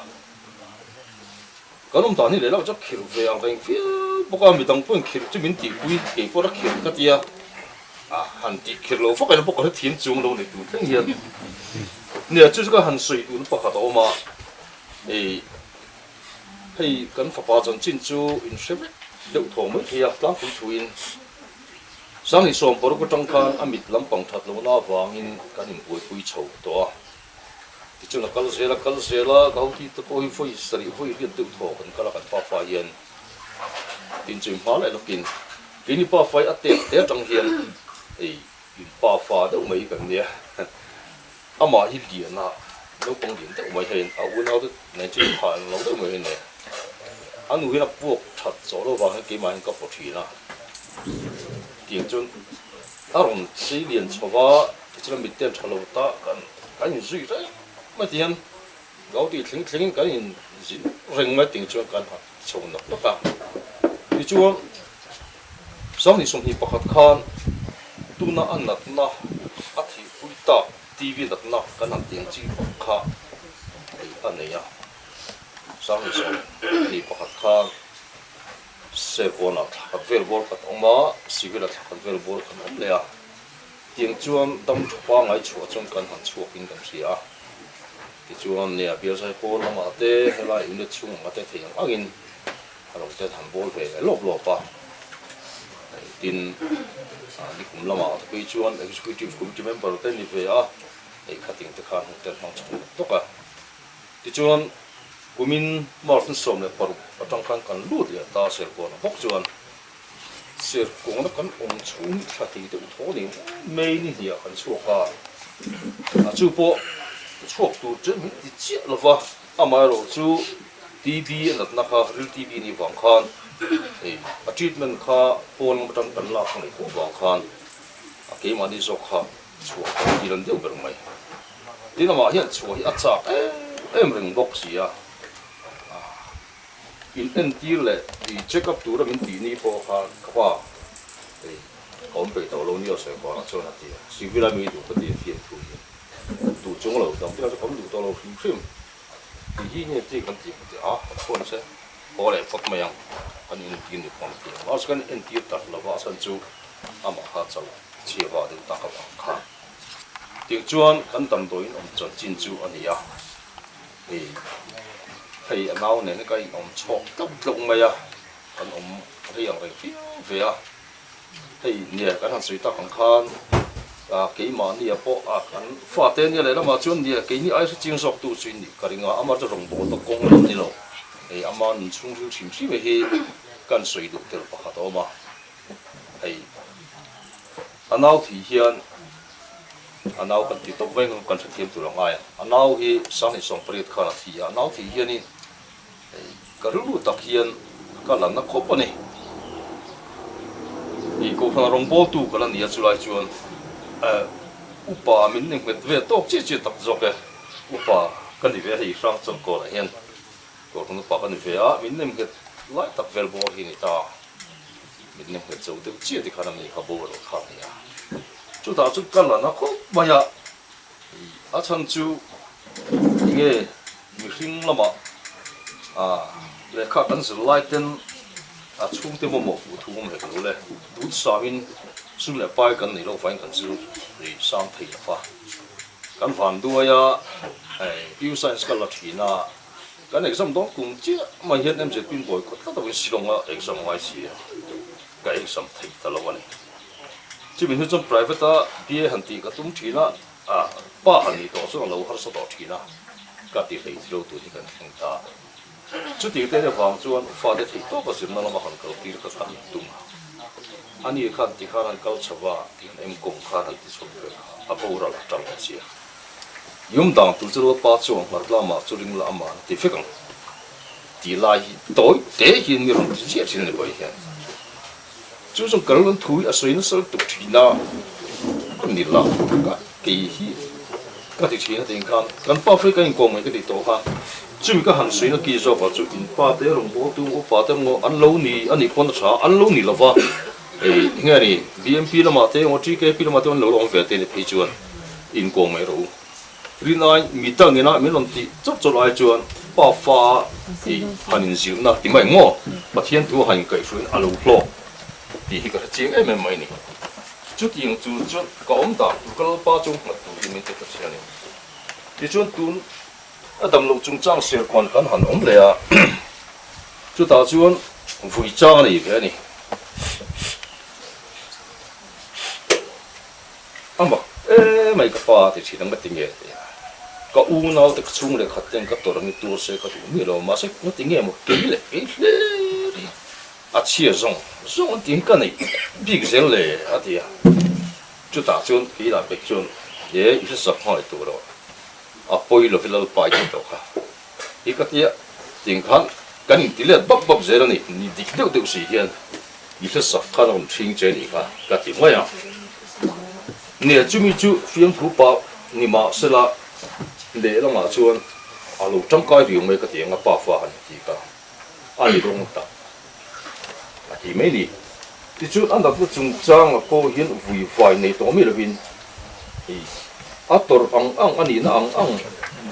Kan awm dan hi lehlam chu khirh ve ang reng viau bawk a, midang pawhin khirh chu min tihpui kei pawh a khirh ka tia, a han tih khirh loh vak emaw pawh ka hrethiam chuang lo ni tur thleng hian nia chu chu ka han sawi duhna pakhat a awm a, hei hei kan fapa chanchin chu in hre vek deuh thaw mai thei a tlangpui thuin 2016 atang khan a mit lampang that lohna avangin kan inbuaipui chho tawh a. Tichuan a kal zel a kal zel a, ka hoti te pawh hi vawi sarih vawi riat deuh thaw kan kal a kan pa fa hian tin chu hma leh lawkin keini pa fa hi a tek te atang hian hei in pa fa deuh mai hi kan nia amah hi lian a naupang lian deuh mai hian a unau te nen chu in phah lo deuh mai hi nia a nu hian a puak that zawh loh vang hian keimah hian ka pawh thin a tiang chuan a rawn sei lian chho va. Tichuan mitten tha lo ta kan kan inzui reng mai ti hian Gauti thleng thlengin kan inzin reng mai ting chuan kan han chho nawk nawk a. Tichuan 2021 khan tuna a natna a thihpui tak TV natna kan han tih ang chi bawk kha ei a nei a. 2021 khan Serkawnah thla khat vel bawr khat awm a, Civil-ah thla khat vel bawr khat awm leh a. Tiang chuan dam tha pangai chhuah chuan kan han chhuakin kan hria a, tichuan nia bialzai pawl lamah te helai unit chhung anga te thei ang angin a lo te han bawl ve leh lawp lawp a. Tin, nikum lamah te phei chuan Executive Committee member te ni ve a, hei khating te khan hun te an hmang chho dawk dawk a. Tichuan, kumin March ni 16 atang khan kan lut leh ta Serkawnah bawk chuan Serkawna kan awm chhung hi thla thei deuh thaw niin May ni hniah kan chhuak a, a chu pawh chhuak tur chu min ti chiah lova, amaherawh chu TB a natna kha ril TB nih vang khan hei a treatment kha pawn lam atang kan lak ngaih khawp vang khan a keimahni zawk kha chhuah kan ti lan deuh ber mai. Tin amah hian chhuah hi a chak em em reng bawk si a. In entir leh i check up tura min tih ni pawh khan ka pa hei ka awm peih tawh lo ni aw sawi kawrah chuan a ti a, civil a mi duh ka ti a fiam thu hian duh chung lo dang te kha chu ka awm duh tawh lo hrim hrim tih hi nge chi kan ti ka ti a, ka chhuan se haw leh phawt mai ang kan entir ni pawh an ti a, mahse kan entir tak lova a chhan chu amah kha chauh chhia va deuh tak avang khan tiang chuan kan damdawiin awm chanchin chu a ni a. Hei hei a nau nen ka inawm chhawk tlauh tlauh mai a, kan awm rei ang reng viau ve a. Hei nia kan han sawi tak ang khan ah keimahnia pawh ah kan fate nia lehlamah chuan nia keini ai hre chiang zawk tu chu in nih ka ring a, ama chu rawngbawlna kawng lam ni lo. Hei ama nun chhungril hrim hrim hi kan sawi duh tel pakhat a awm a, hei a nau thih hian A nau kan ti tawp mai kan hrethiam tur a ngai a, a nau hi 2018 khan a thi a, a nau thih hianin ka rilru tak hian ka la na khawp a ni. I kohhran rawngbawltu ka la ni a, chulai chuan upa min ni nghet ve tawk chiah chiah tak zawk e, upa ka ni ve a hei hrang changkawnah hian kohhran upa ka ni ve a, min nem nghet lai tak vel bawr hi a ni ta. Min nem nghet zo deuh chiah tikhan a mi kha boral kha a ni a. Chutah chu ka la na khawp mai a, a chhan chu enge mihring lamah lehkha kan zir lai ten a chhungte mamawh fuh thu awm hek lo le, dut sangin sum leh pai kan neih loh vangin kan zir ri sang thei lo va. Kan van duai a, PU Science ka la thin a, kan exam dawn kum chiah mai hian MZP in boycott tlat avangin Shillong a exam ngai si a, ka exam thei ta lo a ni. Chumi hnu chuan private a BA han tih ka tum thin a, ah pa han nih tawh chuan a lo harsa tawh thin a, ka ti hlei thilo tur hi kan thleng ta. Chutiang te avang chuan fate theih tawp a zirna lama han kal tir ka kha tum a, ani khan ti khan an kal chho a, ti han M.Com khan han ti chhuak vel kha a boral a tang a sia. Yum dang tur chu Lalpa chuan hmar lamah chu ring la amah an ti vek ang tih lai hi tawi te hian mi rawn ti ziah thin a ni bawi hian. Chu chuan ka rilru thu hi a sawi nasa lutuk thin a, ka ni la ka kei hi ka ti thin a ti khan kan pa fei ka inkawm ngei ka ti tawh kha chumi ka han sawi na ki zawk ah chu in pa te rawngbawltu upa te emaw an lo ni a nih pawn a tha an lo ni lova hei enge a ni BMP lamah te emaw TKP lamah te an lo la awm ve te ni phei chuan inkawm ngei rawh u. Rinai mi dangin a min rawn tih chawrh chawrh ai chuan pa fa i han inzirna ti mai maw? Pathian thu a han inkaihhruaiin a lo hlawk tih hi ka hre chiang em em mai ni. Chutiang chu chuan ka awm dan tur ka Lalpa chu nghat tur hi min ti ta chiang a ni. Tichuan tun a dam loh chungchang serkawn kan han awm leh a, chutah chuan vui chang a nei ve a ni. A mak emai ka pa ti thin ang ka ti nge ti a, ka unau te ka chhung leh khat ten ka tawrh ang i tur se ka duh miah lo mahse ka ti nge maw kei leh kei hler hi a chhia zawng zawng an tih hi ka neih bik zel le a ti a, chutah chuan kei lah pek chuan e i hresak nghal tur aw a pawi lo Lalpa i tih tawh kha hi ka ti a, ting khan kan inti let bap bap zel a ni, ni dik deuh deuh si hian. I hresak khan a rawn ṭhing che nih kha ka ti mai a. Nia chumi chu fiamthu pa ni mah sela lehlamah chuan a lo ṭangkai riau mai ka ti ang a pa fa han ti kha a ni rawng tak a ti mai ni. Tichuan a natna chungchangah pawh hian vui vai nei tawh mai lovin hei a tawrh ang ang a nihna ang ang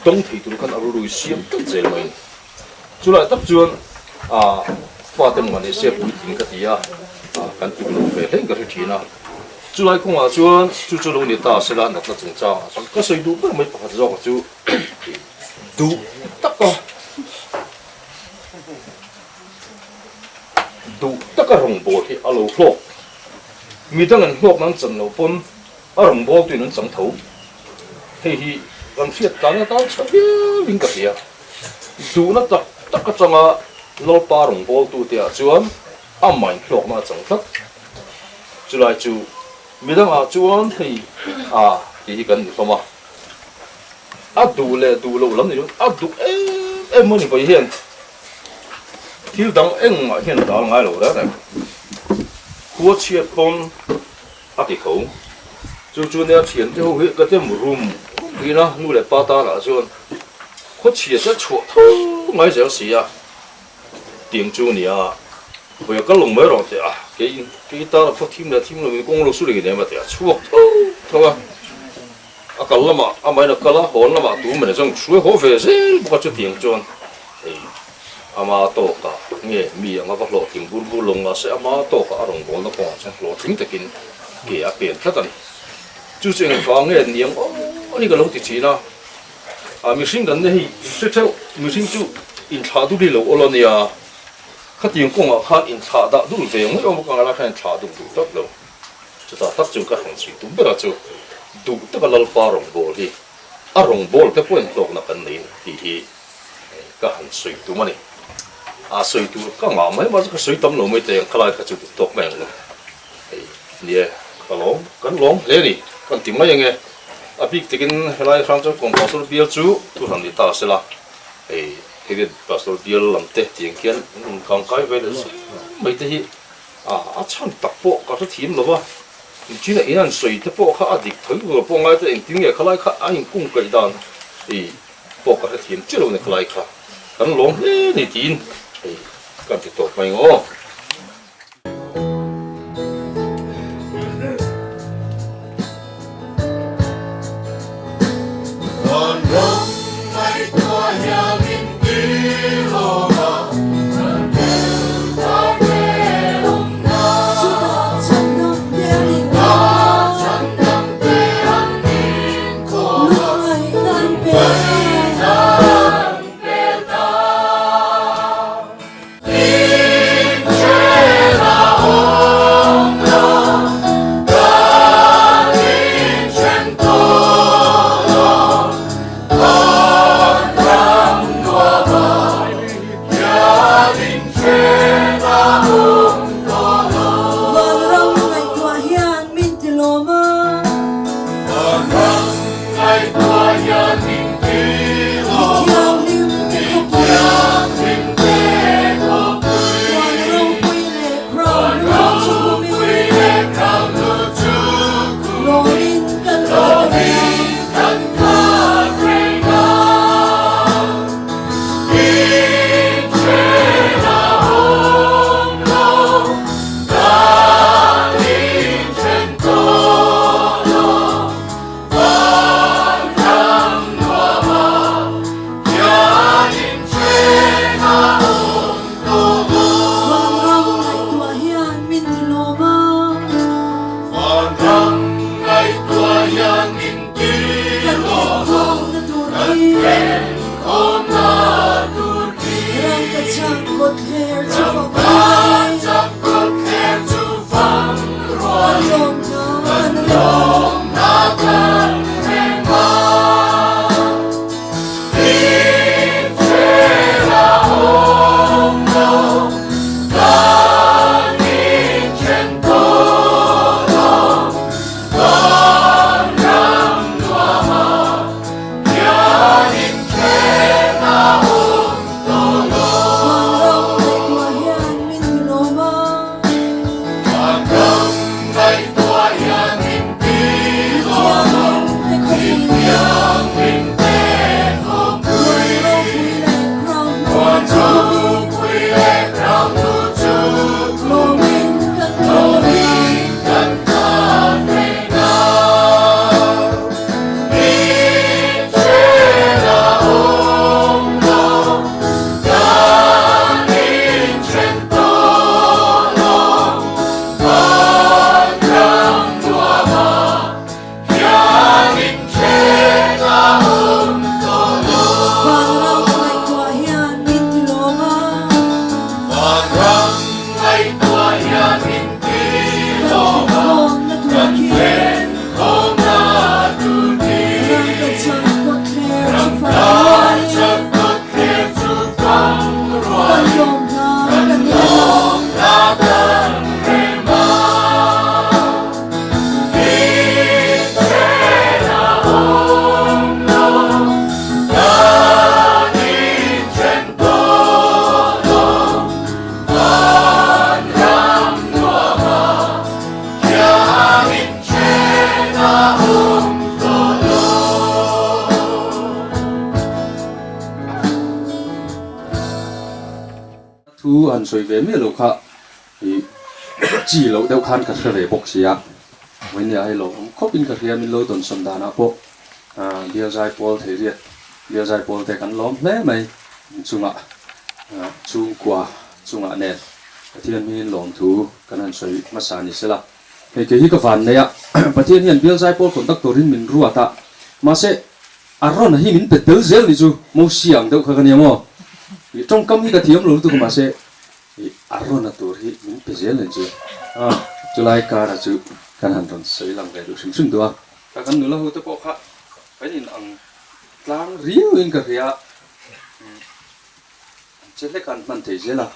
dawng thei tur khan a rilru siam tlat zel mai a ni. Chulai tak chuan ah fate mah ni se puitling ka ti a, ah kan tuk lo ve hleng ka hre thin a. Chulai kawngah chuan chu chu lo ni ta sela natna chungchangah chuan ka sawi duh ber mai pakhat zawkah chu duh taka duh taka rawngbâwl hi a lo hlawk. Midang an hlawkna an chan loh pawn a rawngbawltu in an chang tho. Hei hi kan hriat tlan atan chha viau in ka hria. Duhna tak tak atanga Lalpa rawngbawltu te ah chuan amah in hlawkna a chang tlat. Chulai chu midang ah chuan hei a tih hi kan ni hlawm a. A duh leh duh loh lam ni chuan a duh em em a ni vawi hian thil dang engmah hian a dal ngai lo reng reng. Khua chhiat pawn a ti tho. Chu chu nia thiante ho hi ka tem rum rum thin a, nu leh pa tanah chuan khaw chhia chu a chhuah tho ngai zel si a, tiang chu nia vawi a kal lo mai rawh teh a, kei kei tana khaw thim leh thim lo in kawng lo su leh em a ti a, chhuak tho tho a. A kal lamah amahin a kal a, hawn lamah tu mene chuan hruai haw ve zel bawk a, chutiang chuan hei ama tawkah nge mi anga va hlawhtling bur bur lo mahse ama tawkah a rawn bawlna kawngah chuan hlawhtling takin ke a pen tlat a ni. Chu chu engvang nge niang aw ni ka lo ti thin a, a mihring kan nia hei inhre theuh, mihring chu inthlah dul hi lo awl a nia, khatiang kawngah khan inthlah dah dul ve ngawih awm a ka ngailai khan inthlah dul duh tlat lo. Chutah tak chu ka hran chhui tum ber a chu duh taka Lalpa rawngbâwl hi a rawngbâwl te pawhin hlawkna kan nei tih hi ka han sawi tum a ni. A sawi tur ka ngah mai mahse ka sawi tam lo mai teh ang khalai kha chu duh tawk mai ang lo. Hei nie ka lawm kan lawm hle a ni kan ti mai ange. A bik takin helai hrang chuan Kawn Pastor bial chu thu hran ni ta sela hei hei Pastor bial lam te tiang khian an rawn kangkai ve leh zel mai te hi A chhan tak pawh ka hre thiam lo va, China in an sawi te pawh kha a dik tho tur pawh ngai te engtin nge khalai kha a inkung kaih dan ei pawh ka hre thiam chiah lo ni khalai kha kan lawm hle ni tiin hei kan ti tawp mai ang aw. Ramdar chak kawtthler chu fang rual Kan lawm hla kan rem a. Inchen a awm lo, kan inchen tawh lo. Van ram nuam a, khiang inchen a awm tawh lo. Thu han sawi ve miah lo kha i chi loh deuh khan ka hre ve bawk sia, vawinia hei lo awm khawp in ka hria min lo dawnsawn danah pawh bial zai pawl thei riat bial zai pawl te kan lawm hle mai inchungah chhungkua chungah nen Pathian hmingin lawmthu kan han sawi hmasa ni sela hei kei hi ka van nei a Pathian hian bial zai pawl conductor in min ruat a mahse A rawn hi min pe tel zel ni chu Mosia ang deuh kha ka nia maw? Ih tawngkam hi ka thiam lo lutuk a mahse ih a rawn a tur hi min pe zel ni chu a chulai kara chu kan han rawn sawi lang ve duh hrim hrim duh a. Ka kan nula ho te pawh kha kan in ang tlang riau in ka hria an che hlek a an hman thei zel a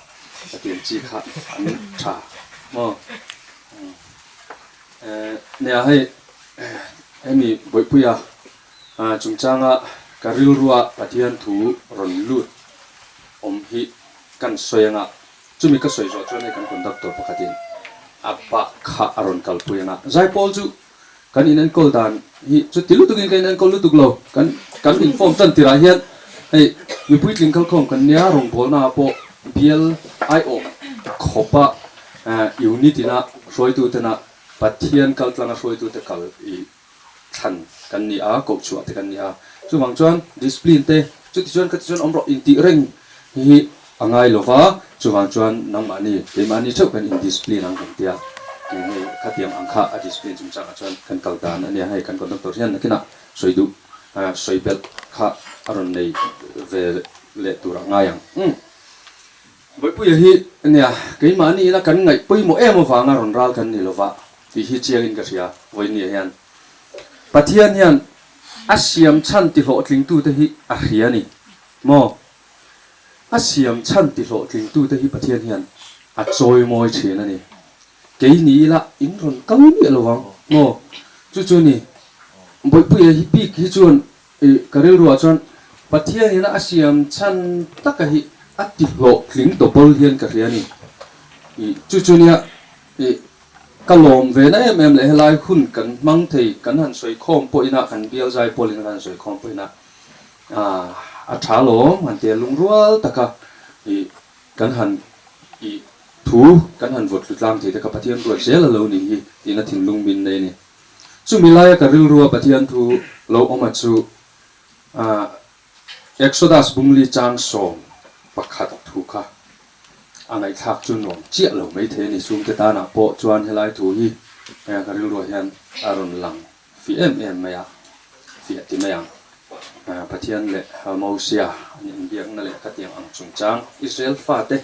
ka tiang chi kha an tha maw? Nia hei hemi Bawihpuia chungchanga ka rilrua Pathian thu rawn lut awm hi kan sawi anga, chumi ka sawi zawh chuan hei kan conductor pakhatin a bak kha a rawn kalpui anga, Zaipawl chu kan inenkawl dan hi chuti lutukin ka inenkawl lutuk lo, kan kan inform tan tirah hian hei mipui tling kalkhawm kan nia rawngbawlnaah pawh bial aiawh khawpa unit ina hruaitutena Pathian kaltlanga hruaitute kal i thlan kan ni a, koh chhuah te kan ni a. Chuvang chuan discipline te chuti chuan khati chuan awm rawh intih reng hi a ngai lo va, chuvang chuan nangmahni keimahni theuh kan indiscipline ang kan tia. Hei khatiang ang kha a discipline chungchangah chuan kan kal dan a nia, hei kan conductor hian nakinah sawi duh sawi belh kha a rawn nei ve leh tur a ngai ang. Umm. Bawipuia hi nia, keimahni ina kan ngaih pawimawh em avanga rawn ral kan ni lova tih hi chiangin ka hria vawinia hian. Pathian hian a siam chhan ti hlawhtlingtute hi a hria a ni maw? A siam chhan ti hlawhtlingtute hi Pathian hian a chawimawi thin a ni. Kei ni ila in rawn kal miah lo vang maw? Chu chu ni, Bawipuia hi bik hi chuan Ih, ka rilruah chuan Pathian ina a siam chhan taka hi a ti hlawhtling double hian ka hria a ni. Ih, chu chu nia, ih, ka lawm ve na em em leh helai hun kan hmang thei, kan han sawi khawm pawh ina, kan bial zai pawl ina kan han sawi khawm pawh ina, ah, a tha lawm han tia lungrual taka, ih, kan han, ih, thu kan han vawt tlu tlang thei te kha Pathian ruat zel a lo nih hi tiin a thinlung min nei a ni. Chumi laia ka rilrua Pathian thu lo awma chu Exodus bungli chang 11 thu kha a ngaihthlak chu nuam chiah lo mai thei a ni. Chhungte tanah pawh chuan helai thu hi ka rilruah hian a rawn lang fiah em em mai a, fiah ti mai ang. Pathian leh Mosia an inbiakna leh khatiang ang chungchang Israel fate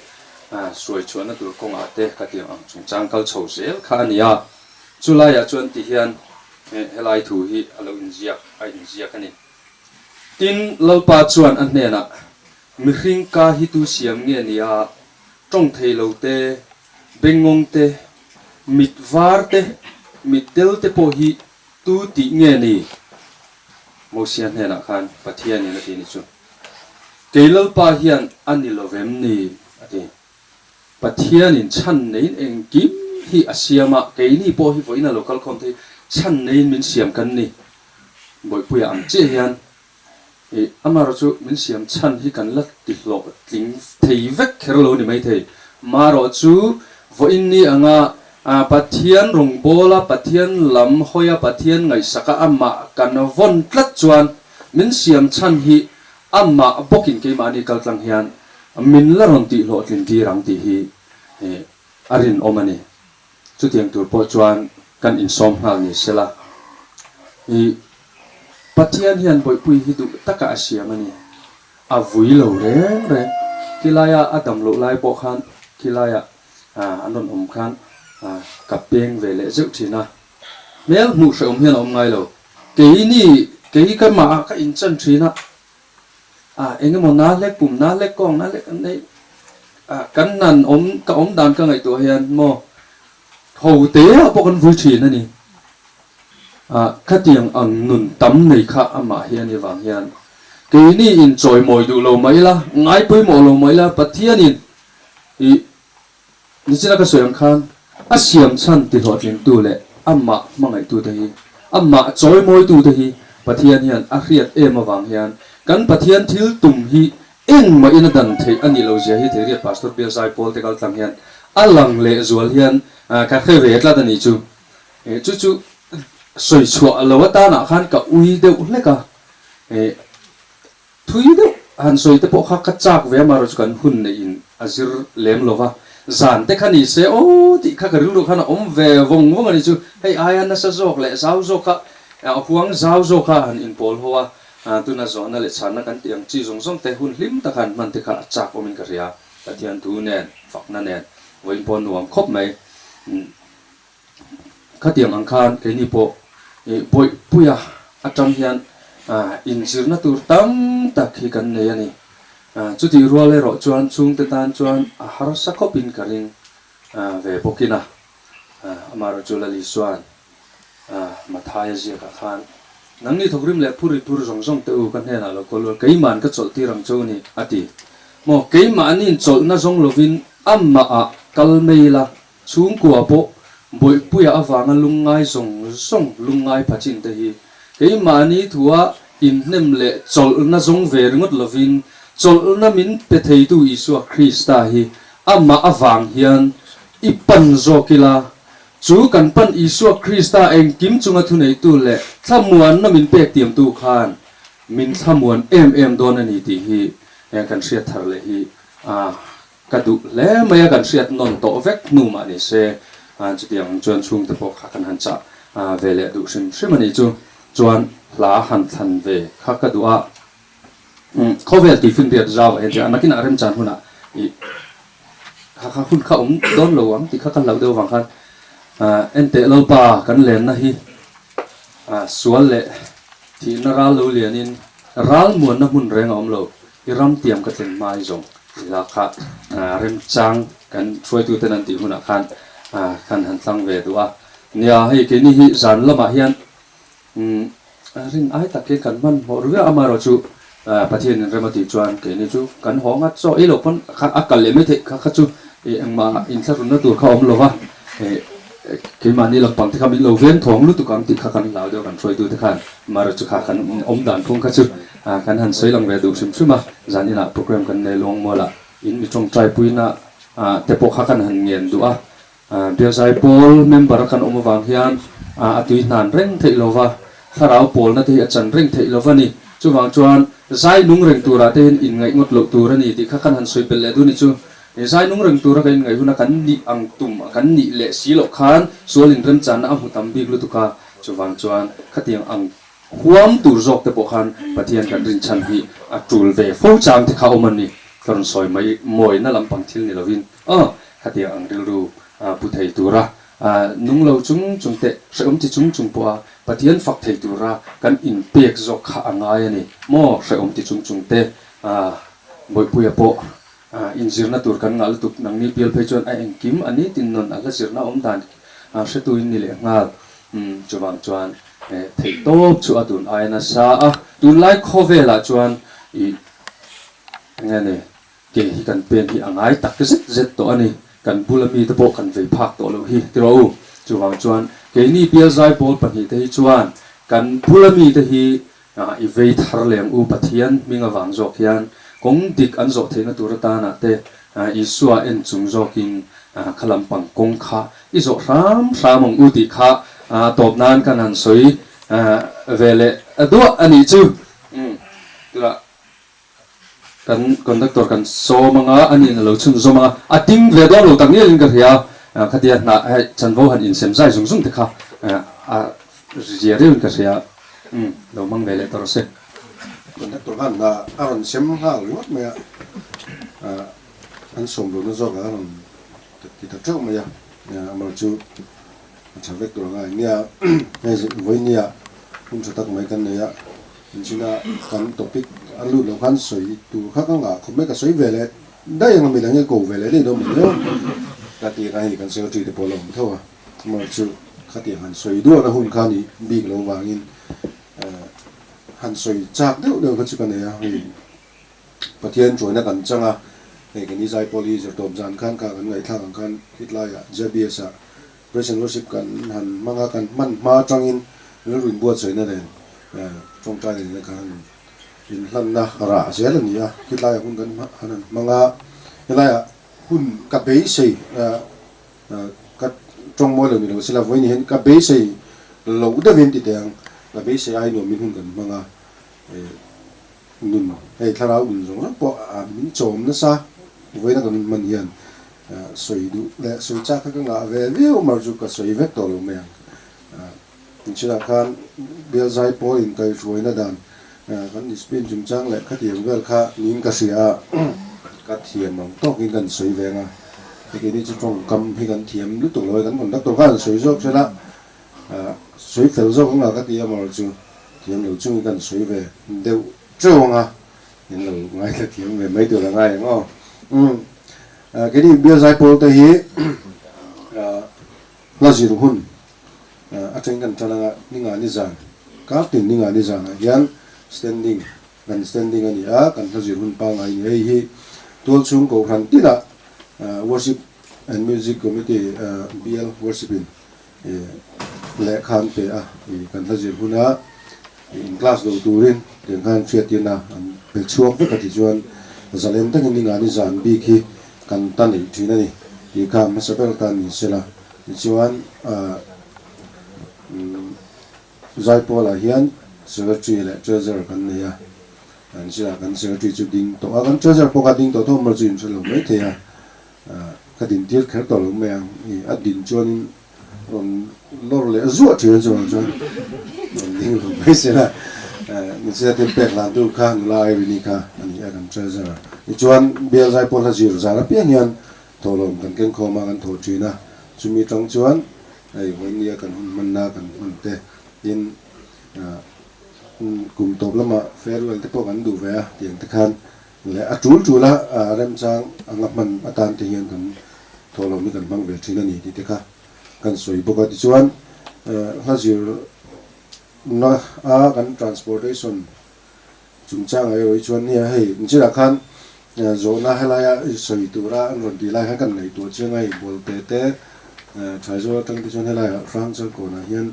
suaichhuahna tur kawngah te khatiang ang chungchang kal chho zel kha a ni a. Chu laiah chuan ti hian helai thu hi a lo inziak a inziak a ni. Tin, Lalpa chuan a hnenah, Mihring ka hi tu siam nge nia, tawng thei lo te, bengngawng te, mit var te, mit del te pawh hi tu tih nge ni? Mosia hnenah khan Pathianin a ti ni chu. Kei Lalpa hian a ni lo vem ni? a ti. Pathianin chhan neiin engkim hi a siam a, keini pawh hi vawiin a lo kal khawm thei, chhan neiin min siam kan ni. Bawihpuia ang chiah hian ih amarawh chu min siam chhan hi kan la ti hlawh tling thei vek kher lo ni maithei. Marawh chu vawiin ni anga Pathian rawngbawla, Pathian lam hawia, Pathian ngaihsaka amah kan vawn tlat chuan min siam chhan hi amah bawkin keimahni kaltlang hian Min la rawn tih hlawhtlin tir ang tih hi a rinawm a ni. Chutiang tur pawh chuan kan insawm nghal ni sela. I Pathian hian bawihpui hi duh taka a siam a ni. A vui lo reng reng. Khilaia a dam loh lai pawh khan khilaia an rawn awm khan ka peng ve leh zeuh thin a. Hmel hmuh hrehawm hian a awm ngai lo. Keini. Kei ka mah ah ka inchan thin a, ah eng emaw na hlek pum na hlek kawng na hlek an nei ah kan nan awm ka awm dan ka ngaihtuah hian maw ho te ah pawh kan vui thin a ni. Ah khatiang ang nun tam nei kha amah hi a ni vang hian keini in chawimawi duh lo mah ila, ngai pawimawh lo mah ila Pathianin ih Nichina ka sawi ang khan a siam chhan ti hlawhtlingtu leh amah hmangaihtute hi, amah chawimawitute hi Pathian hian a hriat em avang hian kan Pathian thil tum hi engmahin a dan theih a nih lo zia hi Theiriat Pastor Bial Zaipawl te kal tlang hian a lang leh zual hian ka hre ve tlat a nih chu. Chu chu sawi chhuah lo atanah khan ka ui deuh hlek a. Thui deuh han sawi te pawh kha ka chak ve amaherawh chu kan hun neih in a zir lem lo va, zan te kha ni se aw tih kha ka rilru khan a awm ve vawng vawng a ni chu, hei aia nasa zawk leh zau zawk kha a huang zau zawk kha han inpawl ho a, tuna zawhna leh chhanna kan tih ang chi zawng zawng te hun hlim taka han hman te kha a chak awmin ka hria, Pathian thu nen, fakna nen, vawiin pawh nuam khawp mai. Khatiang ang khan keini pawh Bawihpuia atang hian inzirna tur tam tak hi kan nei a ni. Chutih rual erawh chuan chhungte tan chuan a harsa khawpin ka ring ve bawkin a. Amaherawhchu Lalisuan Mathaia ziakah khan, Nangni thawkrim leh phur i phur zawng zawng teh u, ka hnenah lo kawl ul, keima'n ka chawlh tir ang che u ni, a ti. Maw, keimahni'n chawlhna zawng lovin amahah kal mai ila, Chhungkua pawh Bawihpuia avanga lungngai zawng zawng lungngai pha chin te hi keimahni thua inhnem leh chawlhna zawng ve ringawt lovin chawlhna min pe theitu Isua Krista hi amah avang hian i pan zawk ila, chu kan pan Isua Krista engkim chunga thuneitu leh thlamuanna min pek tiamtu khan min thlamuan em em dawn a ni tih hi kan hriat thar leh hi a Ka duh hle mai a, kan hriat nawn tawh vek hnu mah ni se, chutiang ang chuan chhungte pawh kha kan han chah ve leh duh hrim hrim a nih chu. Chuan hla han thlan ve kha ka duh a, khawvel tuifinriat zau ah hian chuan nakinah remchan hunah ih kha kha hun kha awm dawn lo ang tih kha ka hlauh deuh avang khan enteh Lalpa kan lenna hi sual leh thihna ral lo lianin ral muanna hmun reng a awm lo. I ram tiam ka tling hmai zawng ila kha remchang kan hruaituten an tih hunah khan kan han tlang ve duh a. Nia, hei keini hi zan lamah hian rin ai takin kan hmanhmawh ru viau amaherawh chu Pathianin rem a tih chuan keini chu kan haw ngat chaw ei loh pawn kha a kal leh mai theih kha kha chu engmah inthlahrunna tur kha a awm lo va. Keimahni lampang te kha min lo veng thawng lutuk ang tih kha kan hlau deuh kan hruaitute khan amaherawh chu kha kan awm dan phung kha chu Kan han sawi lang ve duh hrim hrim a, zan inah program kan nei luang mual a, in mi tawngtai puina te pawh kha kan han ngen duh a, Bialzai pawl member a kan awm avang hian a tui hnan reng theih lo va, thlarau pawlna te hi a chan reng theih lo va ni. Chuvang chuan zai nung reng turah te hian inngaih ngawt loh tur a ni tih kha kan han sawi belh leh duh ni chu. Zai nung reng tura kan inngaih huna kan nih ang tum kan nih leh si loh khan sual inremchanna a hmu tam bik lutuk a, chuvang chuan khatiang ang Huam tur zawk te pawh khan Pathian kan rinchhan hi a tul ve fo chang te kha awm a ni. Ka rawn sawi mai mawina lampang thil ni lovin aw khatiang ang rilru pu thei tura nung lo chung chung teh hrehawm ti chung chung pawha Pathian fak thei tura kan inpek zawk kha a ngai a ni maw hrehawm ti chung chung te Bawihpuia pawh inzirna tur kan ngah lutuk nangni bial phei chuan a engkim a ni tin nawn a hla zirna awm dan hretu in ni leh nghal chuvang chuan Theih tawp chu a dun ai nasa a, tunlai khawvelah chuan ih enge ni ke hi kan pen hi a ngai tak zet zet tawh a ni, kan bula mite pawh kan vei phak tawh loh hi tiraw u. Chuvang chuan keini bial zaipawl pahnihte hi chuan kan bula mite hi i vei thar leh ang u Pathian hming avang zawk hian kawng dik an zawh theihna tur atanah te Isua en chung zawkin kha lampang kawng kha I zawh hram hram ang u tih kha tawp nan kan han sawi ve leh duah a nih chu. Tunah kan conductor kan sawm anga a nih na lo chhunzawm anga a ding ve dawn lo tak ngialin ka hria khatia hnah hei chanvo han insem zai zung zung te kha a zia riauin ka hria lo hmang ve leh ta rawh se. Conductor khan hnah a rawn sem nghal ringawt mai a, an sawm lohna zawkah a rawn Ti ta teuh mai a, amar chu a tha vek tur anga eng nia hei vawinia hun tha tak mai kan nei a. Inchina kan topic a lut loh khan sawi tur kha ka ngah khawp mai, ka sawi ve leh daih ang a, midang hi ko ve leh daih dawn maw nia ka ti a, hei kan secretary te pawh a la awm tho a, amaherawhchu khatiang han sawi duahna hun kha nih bik loh vangin han sawi chak deuh deuh kha chu ka nei a, hei Pathian chuaina kan chang a, hei kan Izaipawl hi zirtawp zan khan kha kan ngaihthlak ang khan hetlaiah JBS ah Praise and Worship kan han hmang a, kan hman hma atangin rilru inbuatsaihna nen tawngtai nen kan han inhlanna rah zel a ni a, hetlaiah hun kan han han hmang a, helaiah hun ka beisei ka tawng mawi lo ni lo sela vawiin hian ka beisei loh deuhin ti teh ang, ka beisei ai nuamin hun kan hmang a. Nun, hei thlarau nun zawng zawng pawh a min chawm nasa vawiina kan hman hian sawi duh leh sawi chak kha ka ngah ve viau mar chu ka sawi vek tawh lo mai ang. Inchhinah khan bial zai pawl inkaihhruaina dan kan discipline chungchang leh khatiang vel kha niin ka hria a, ka thiam ang tawkin kan sawi ve ang a, hei keini chu tawngkam hi kan thiam lutuk lo a, kan conductor khan an sawi zawk sela Sawi fel zawk anga ka ti a maw chu thiam lo chungin kan sawi ve deuh teuh anga in lo ngaithla thiam ve mai tur a ngai ang aw. Umm keini bial zaipawl te hi hla zir hun atangin kan tan anga ninga ni zan kar tin ninga ni zanah hian standing kan standing a ni a kan hla zir hun pangngai ni hei hi tualchhung kohhran tinah worship and music committee bial worship in Lehkha an pe a, kan hla zir huna in class lo turin tiang khan hriattirna an pe chhuak vek a tichuan zalen takin ningani zan bik hi kan ta neih thin a ni tih kha hmasa ber atan ni sela. Tichuan Zaipawlah hian Secretary leh Treasurer kan nei a, an zirah kan Secretary chu ding tawh a, kan Treasurer pawh kha ding tawh tho mar chu inhre lo maithei a. Ka din tir kher tawh lo mai ang, i a din chuanin rawn lawr leh zuah thin a chuvang chuan rawn ding lo mai se la, Nichina thil pek hlan tu kha nula Irene-i kha a ni a kan treasurer. Tichuan bial zaipawl hla zir zan apiang hian thawhlawm kan keng khawm a kan thawh thin a, chumi tang chuan hei vawinia kan hun hmanna kan hman te tin kum tawp lamah farewell te pawh kan duh ve a tiang te khan Leh a tul tul a remchang anga hman atan te hian kan thawhlawm hi kan hmang ve thin a ni tih te kha kan sawi bawk a. Tichuan hla zirna a kan transportation chungchangah erawh hi chuan nia hei inchirah khan zawhna helaia sawi tura an rawn tih lai khan kan ngaihtuah chiang a hei Bawlte te Thaizawl atang te chuan helaiah Hrangchalkawnah hian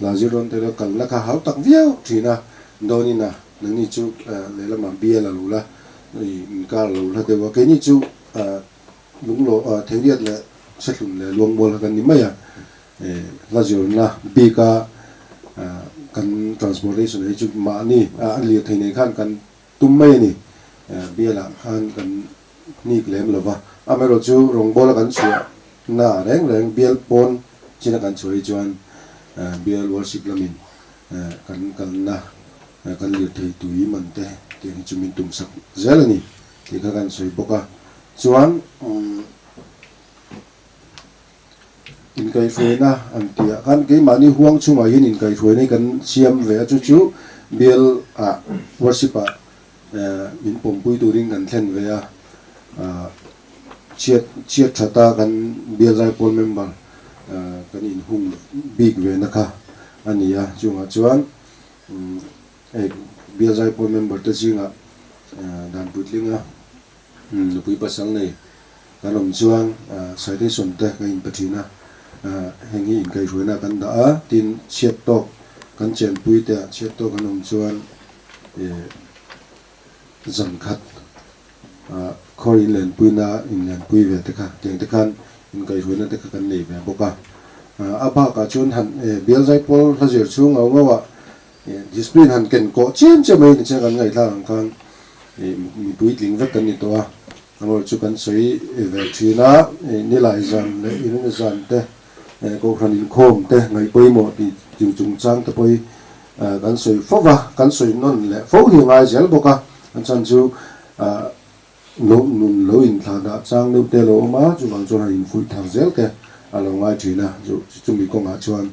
Hla zir dawn te lo kalna kha hau tak viau thin a, dawnin a nangni chu lehlamah bial a lo la inkar a lo hla deuh a, keini chu lunglaw Theiriat leh Sethlun leh Luangmual kha kan ni mai a, hla zirna bika kan transportation hi chu mahni a lirthei nei khan kan tum mai a ni, bialah khan kan hnik lem lo va, amaherawhchu rawngbawla kan chhuah na reng reng bial pawn china kan chhuah hi chuan bial worship lamin kan kalna kan lirthei tui man te tiang hi chu min tum sak zel a ni tih kha kan sawi bawk a, chuan Inkaihhruaina an tih ah khan keimahni huang chhungah hian inkaihhruaina hi kan siam ve a, chu chu bial ah worship ah min pawmpui turin kan thlen ve a, chhiat chhiat that a kan bial zaipawl member kan inhung bik ve na kha a ni a, chungah chuan hei bial zaipawl member te zingah dan puitlinga Nupui pasal nei kan awm chuan citation te ka inpe thin a, heng hi inkaihhruaina kan dah a, tin chhiat tawk kan chenpui te ah chhiat tawk an awm chuan zan khat khaw inlenpuina inlenpui ve te kha tiang te khan inkaihhruaina te kha kan nei ve bawk a. A bakah chuan han bial zaipawl hla zir chhung ngau ngau ah Discipline han ken kawh chiam chiam mai ni chiang kan ngaihthlak ang khan mi puitling vek kan ni tawh a, amaherawhchu chu kan sawi ve thin a, nilai zan leh inuna zan te kohhran inkhawm te ngaih pawimawh tih chungchang te pawh hi kan sawi fo va, kan sawi nawn leh fo hi a ngai zel bawk a, a chhan chu lo nun lo inthlah dah chang deuh te a lo awm a, chuvang chuan han infuih thar zel te a lo ngai thin a, chumi kawngah chuan.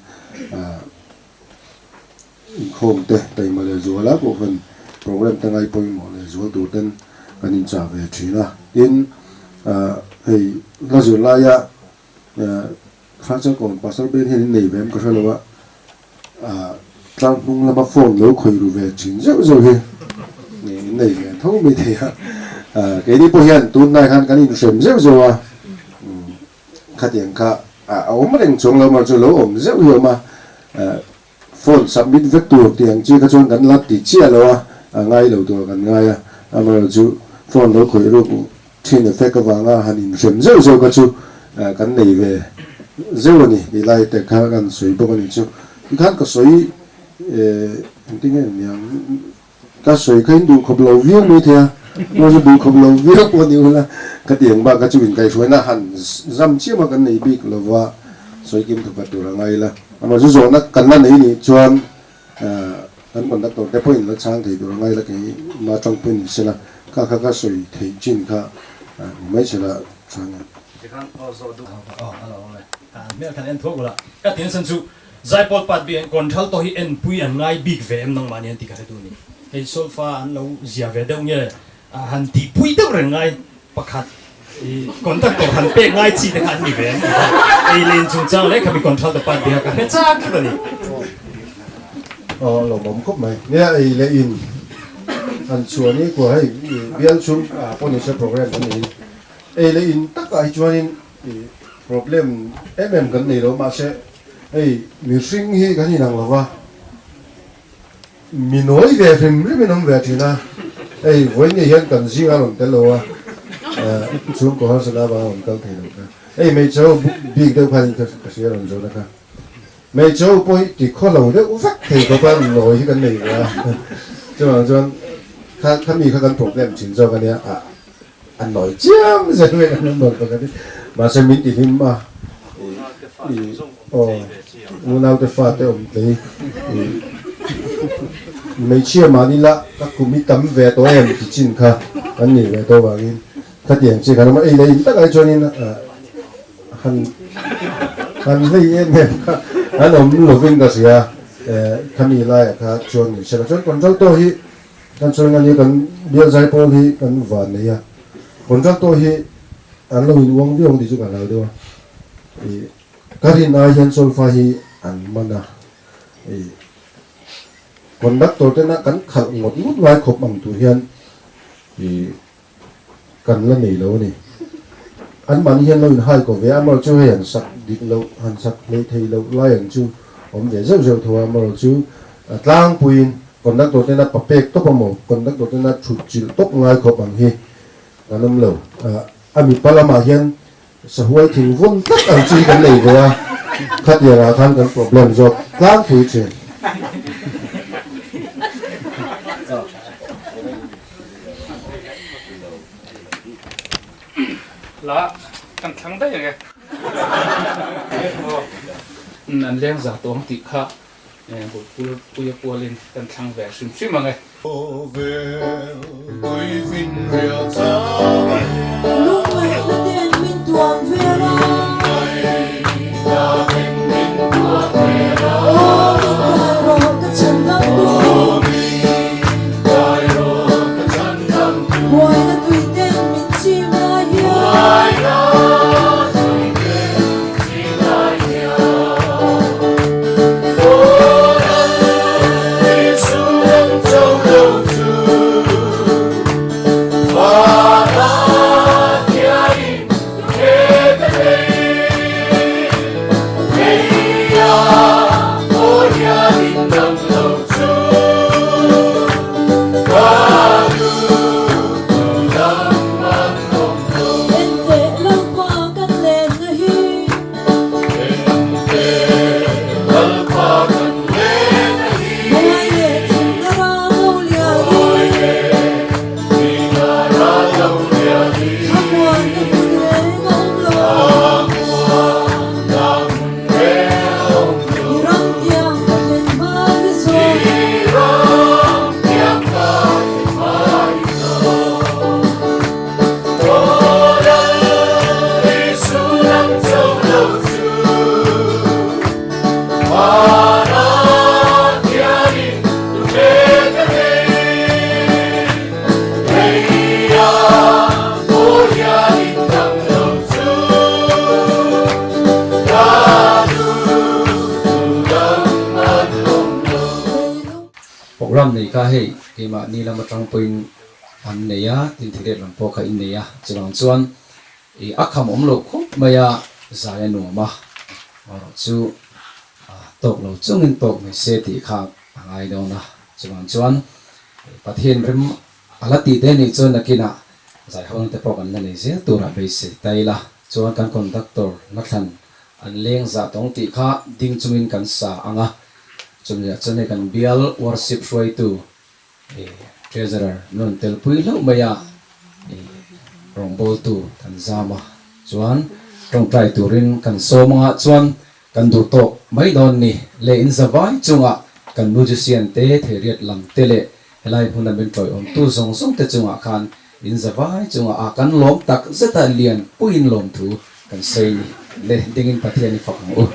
inkhawm te taima leh zuala kohhran program te ngai pawimawh leh zual tur ten kan inchah ve thin a. Tin, hei hla zir laia Hrangchangkawn Pastor Ben hian in nei ve em ka hre lo a, tlang hnung lama phone lo khawih ru ve thin zeuh zeuh hi in nei ve tho mai thei a. Keini pawh hian tunlai khan kan inhrem zeuh zeuh a, khatiang kha a awm reng chuang lo chu lo awm zeuh hi a awm a. Phone submit vek tur tih ang chi kha chuan kan la ti chiah lo a, a ngai lo tur kan ngai a, amaherawh chu phone lo khawih ruk thin effect avanga han inhrem zeuh zeuh kha chu kan nei ve zeuh a ni tih lai te kha kan sawi bawk a ni chu. Tikhan ka sawi engtin nge niang Ka sawi kha in duh khawp lo viau mai thei a, maw chu duh khawp lo viau pawh ni ula, ka ti ang bak kha chu inkaihhruaina han zam chiam a kan nei bik lova sawi kim thawkhat tur a ngai ila. Amah chu zawhna kan la nei nih chuan kan conductor te pawhin la chhang thei tur a ngai ila kei ma tang pawhin ni sela kha kha ka sawi theih chin kha ni mai sela chhang em. Tikhan aw zawh duh. Aw a lo awm e. Hmel khan en thuak ula ka ti nasa chu Zaipawl pat bik an control tawh hi enpui an ngai bik ve em nangmahni an ti ka hre duh ni. Hei solfa an lo zia ve deuh nge han tihpui deuh reng ngai pakhat i conductor han pek ngai chi te kha an ni ve an ti kha ei len chungchang leh khami control te pat bik a ka hre chak tlat a ni. Aw a lawmawm khawp mai. Nia ei leh in han chhuah ni kua hei bial chhung ah pawh ni se program kan nei in ei leh in takah hi chuanin problem em em kan nei lo mahse Hei mihring hi kan inang lo va, mi nawi ve hrim hrim in awm ve thin a, hei vawiin hian kan zing a rawn tel lo a, chhungkaw harsatna avanga rawn kal thei lo kha, hei hmeichhe ho bik deuh khan ka hria rawn zawhna kha, hmeichhe ho pawh hi ti khaw lo deuh vek thei khawp a nawi hi kan nei ve a, chuvang chuan kha khami kha kan problem thin zawk a nia, A nawi chiam zel mai kan awm dawn pakhat hi. Mahse min ti hlim a, i aw unaute fate awm tlei i hmeichhia mahni la ka kum hi tam ve tawh em ti chin kha kan nih ve tawh vangin khatiang chi kan awm a, ei leh in takah hi chuanin han han hlei em em kha an awm lovin ka hria khami laiah kha chuan ni sela chuan contractor hi Kan sawi ngan hi kan bial zai pawl hi kan van nei a, contractor hi an lo in uang viau ang tih chu ka hlau deuh a, ih ka rin ai hian solfa hi an man a, ih conductor tena kan khalh ngawt ngawt ngai khawp ang tur hian ih kan la nei lo a ni. An mahni hian lo in hai ko ve a, amaherawh chu hei han sak dik loh, han sak hleih theih loh lai ang chu awm ve zeuh zeuh tho a, amaherawh chu tlangpuiin conductor tena pa pek tawp amaw, conductor tena thut chilh tawp ngai khawp ang hi kan awm lo. A mipa lamah hian sahuai thing vawn tlat ang chi hi kan nei ve a, khatiang ah khan kan problem zawk tlangpui thin. La kan thlang daih ang e. An leng za tawng tih kha Bawlpui a pualin kan thlang ve hrim hrim ang e. Lungngaihna ten min tuam vel a. Aw min kai rawh ka chhan dam tu. Buaina tui ten min chim lai hian. Program nei kha hei keimahni lam atang pawhin an nei a, tin theiret lam pawh kha in nei a, chuvang chuan ih a kham awm loh khawp mai a, zai a nuam a, erawh chu tawk lo chungin tawk mai se tih kha a ngai dawn a, chuvang chuan Pathian rem a la tih te nih chuan nakinah zaihawn te pawh kan la nei zel turah beisei ta ila, chuan kan conductor Nathlan an leng zah tawng tih kha ding chungin kan sa ang a, chumi ah chuan hei kan bial worship hruaitu Treasurer min rawn telpui hlauh mai a, rawngbawltu kan zam a, chuan tawngtai turin kan sawm angah chuan kan duh tawk mai dawn ni le in zavai chungah kan musician te theiriat lam te leh helai hmuna min tawiawmtu zawng zawng te chungah khan in zavai chungah a kan lawm tak zeta lian puiin lawmthu kan sawi ni le dingin Pathian i fak ang u.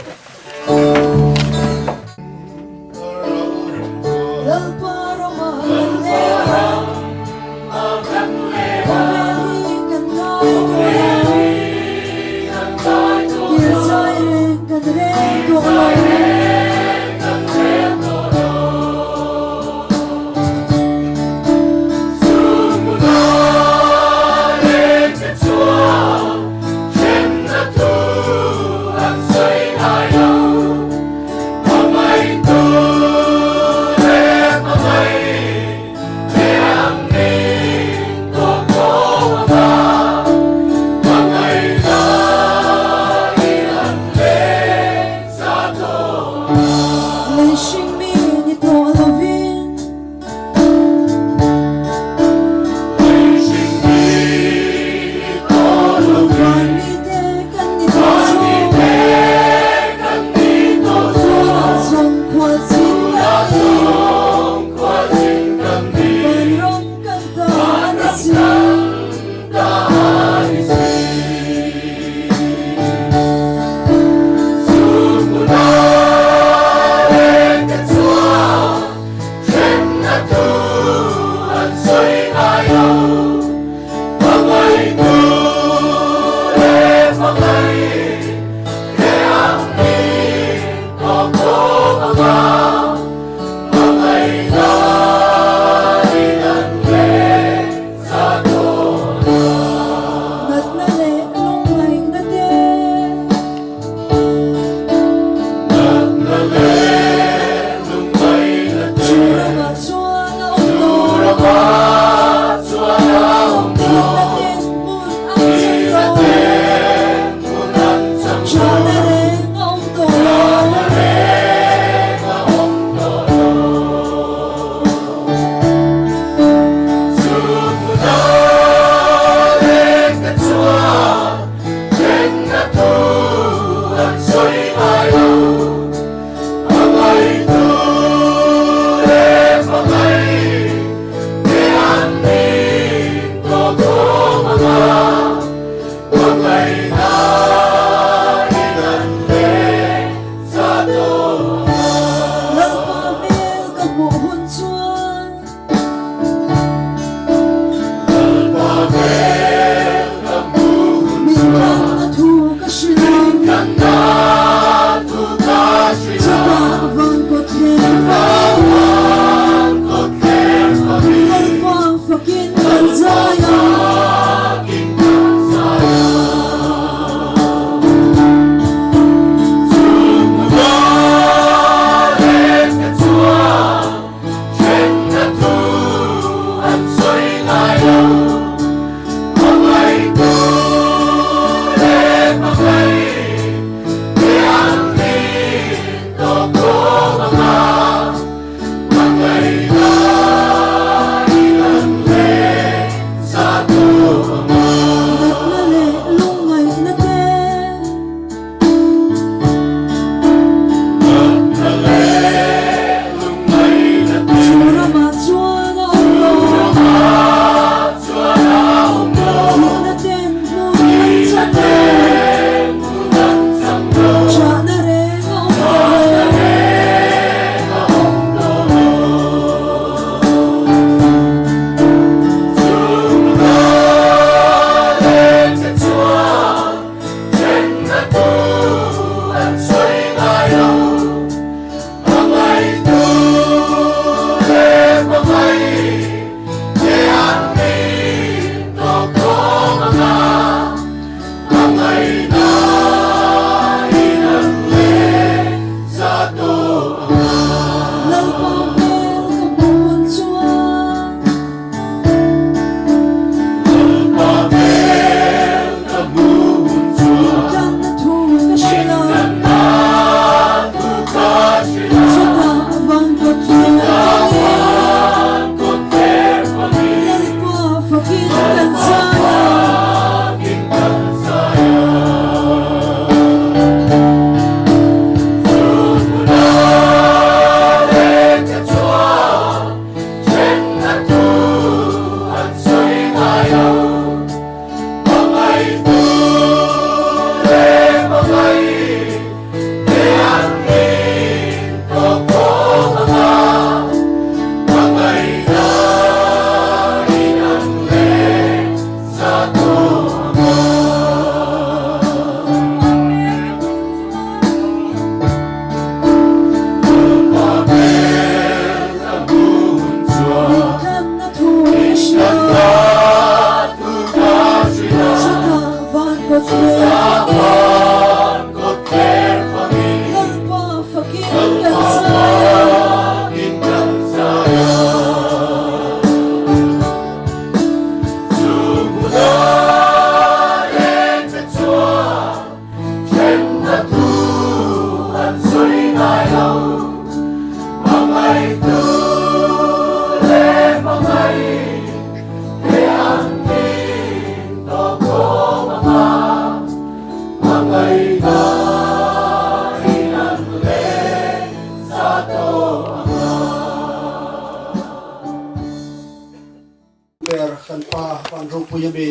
Ber kan pa van ropui ami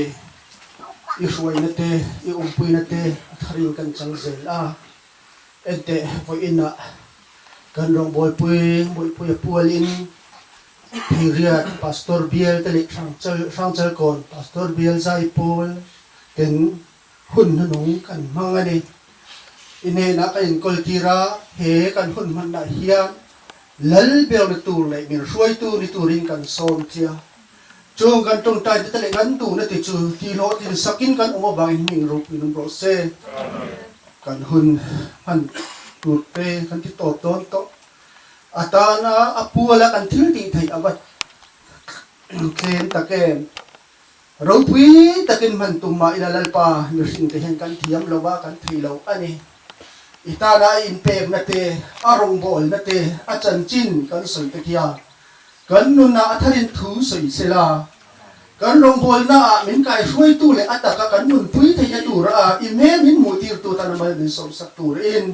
i hruaina te i awmpuina te a tharin kan chang zel a, enteh vawiinah kan rawngbawlpui Bawihpui a pualin Theiriat Pastor Bial te leh Hrangchalkawn Pastor Bial Zaipawl ten hun hnuhnung kan hmang a ni. I hnenah ka inkawl tir a, he kan hun hmanah hian Lal berna tur leh min hruaitu ni turin kan sawm che a. Chung kan tawngtai te leh kan duhna te chu ti hlawhtlin sakin kan awm avangin hming ropui lum rawh se. Kan hun hman tur te kan ti tawp dawn tawh. A tana a puala kan thil tih theih a va tlem tak em. Ropui takin hman tum mah ila Lalpa mihring te hian kan thiam lo a, kan thei lo a ni. I tana a inpekna te, a rawngbawlna te, a chanchin kan sawi te khian kan nunah a tharin thu sawi sela, kan rawngbawlna ah min kaihruaitu leh a taka kan nunpui theihna tura i hmel min hmuhtirtu tana mal min sawmsak turin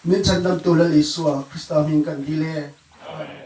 min chhandamtu Lal Isua Krista hming kan dil e. Amen.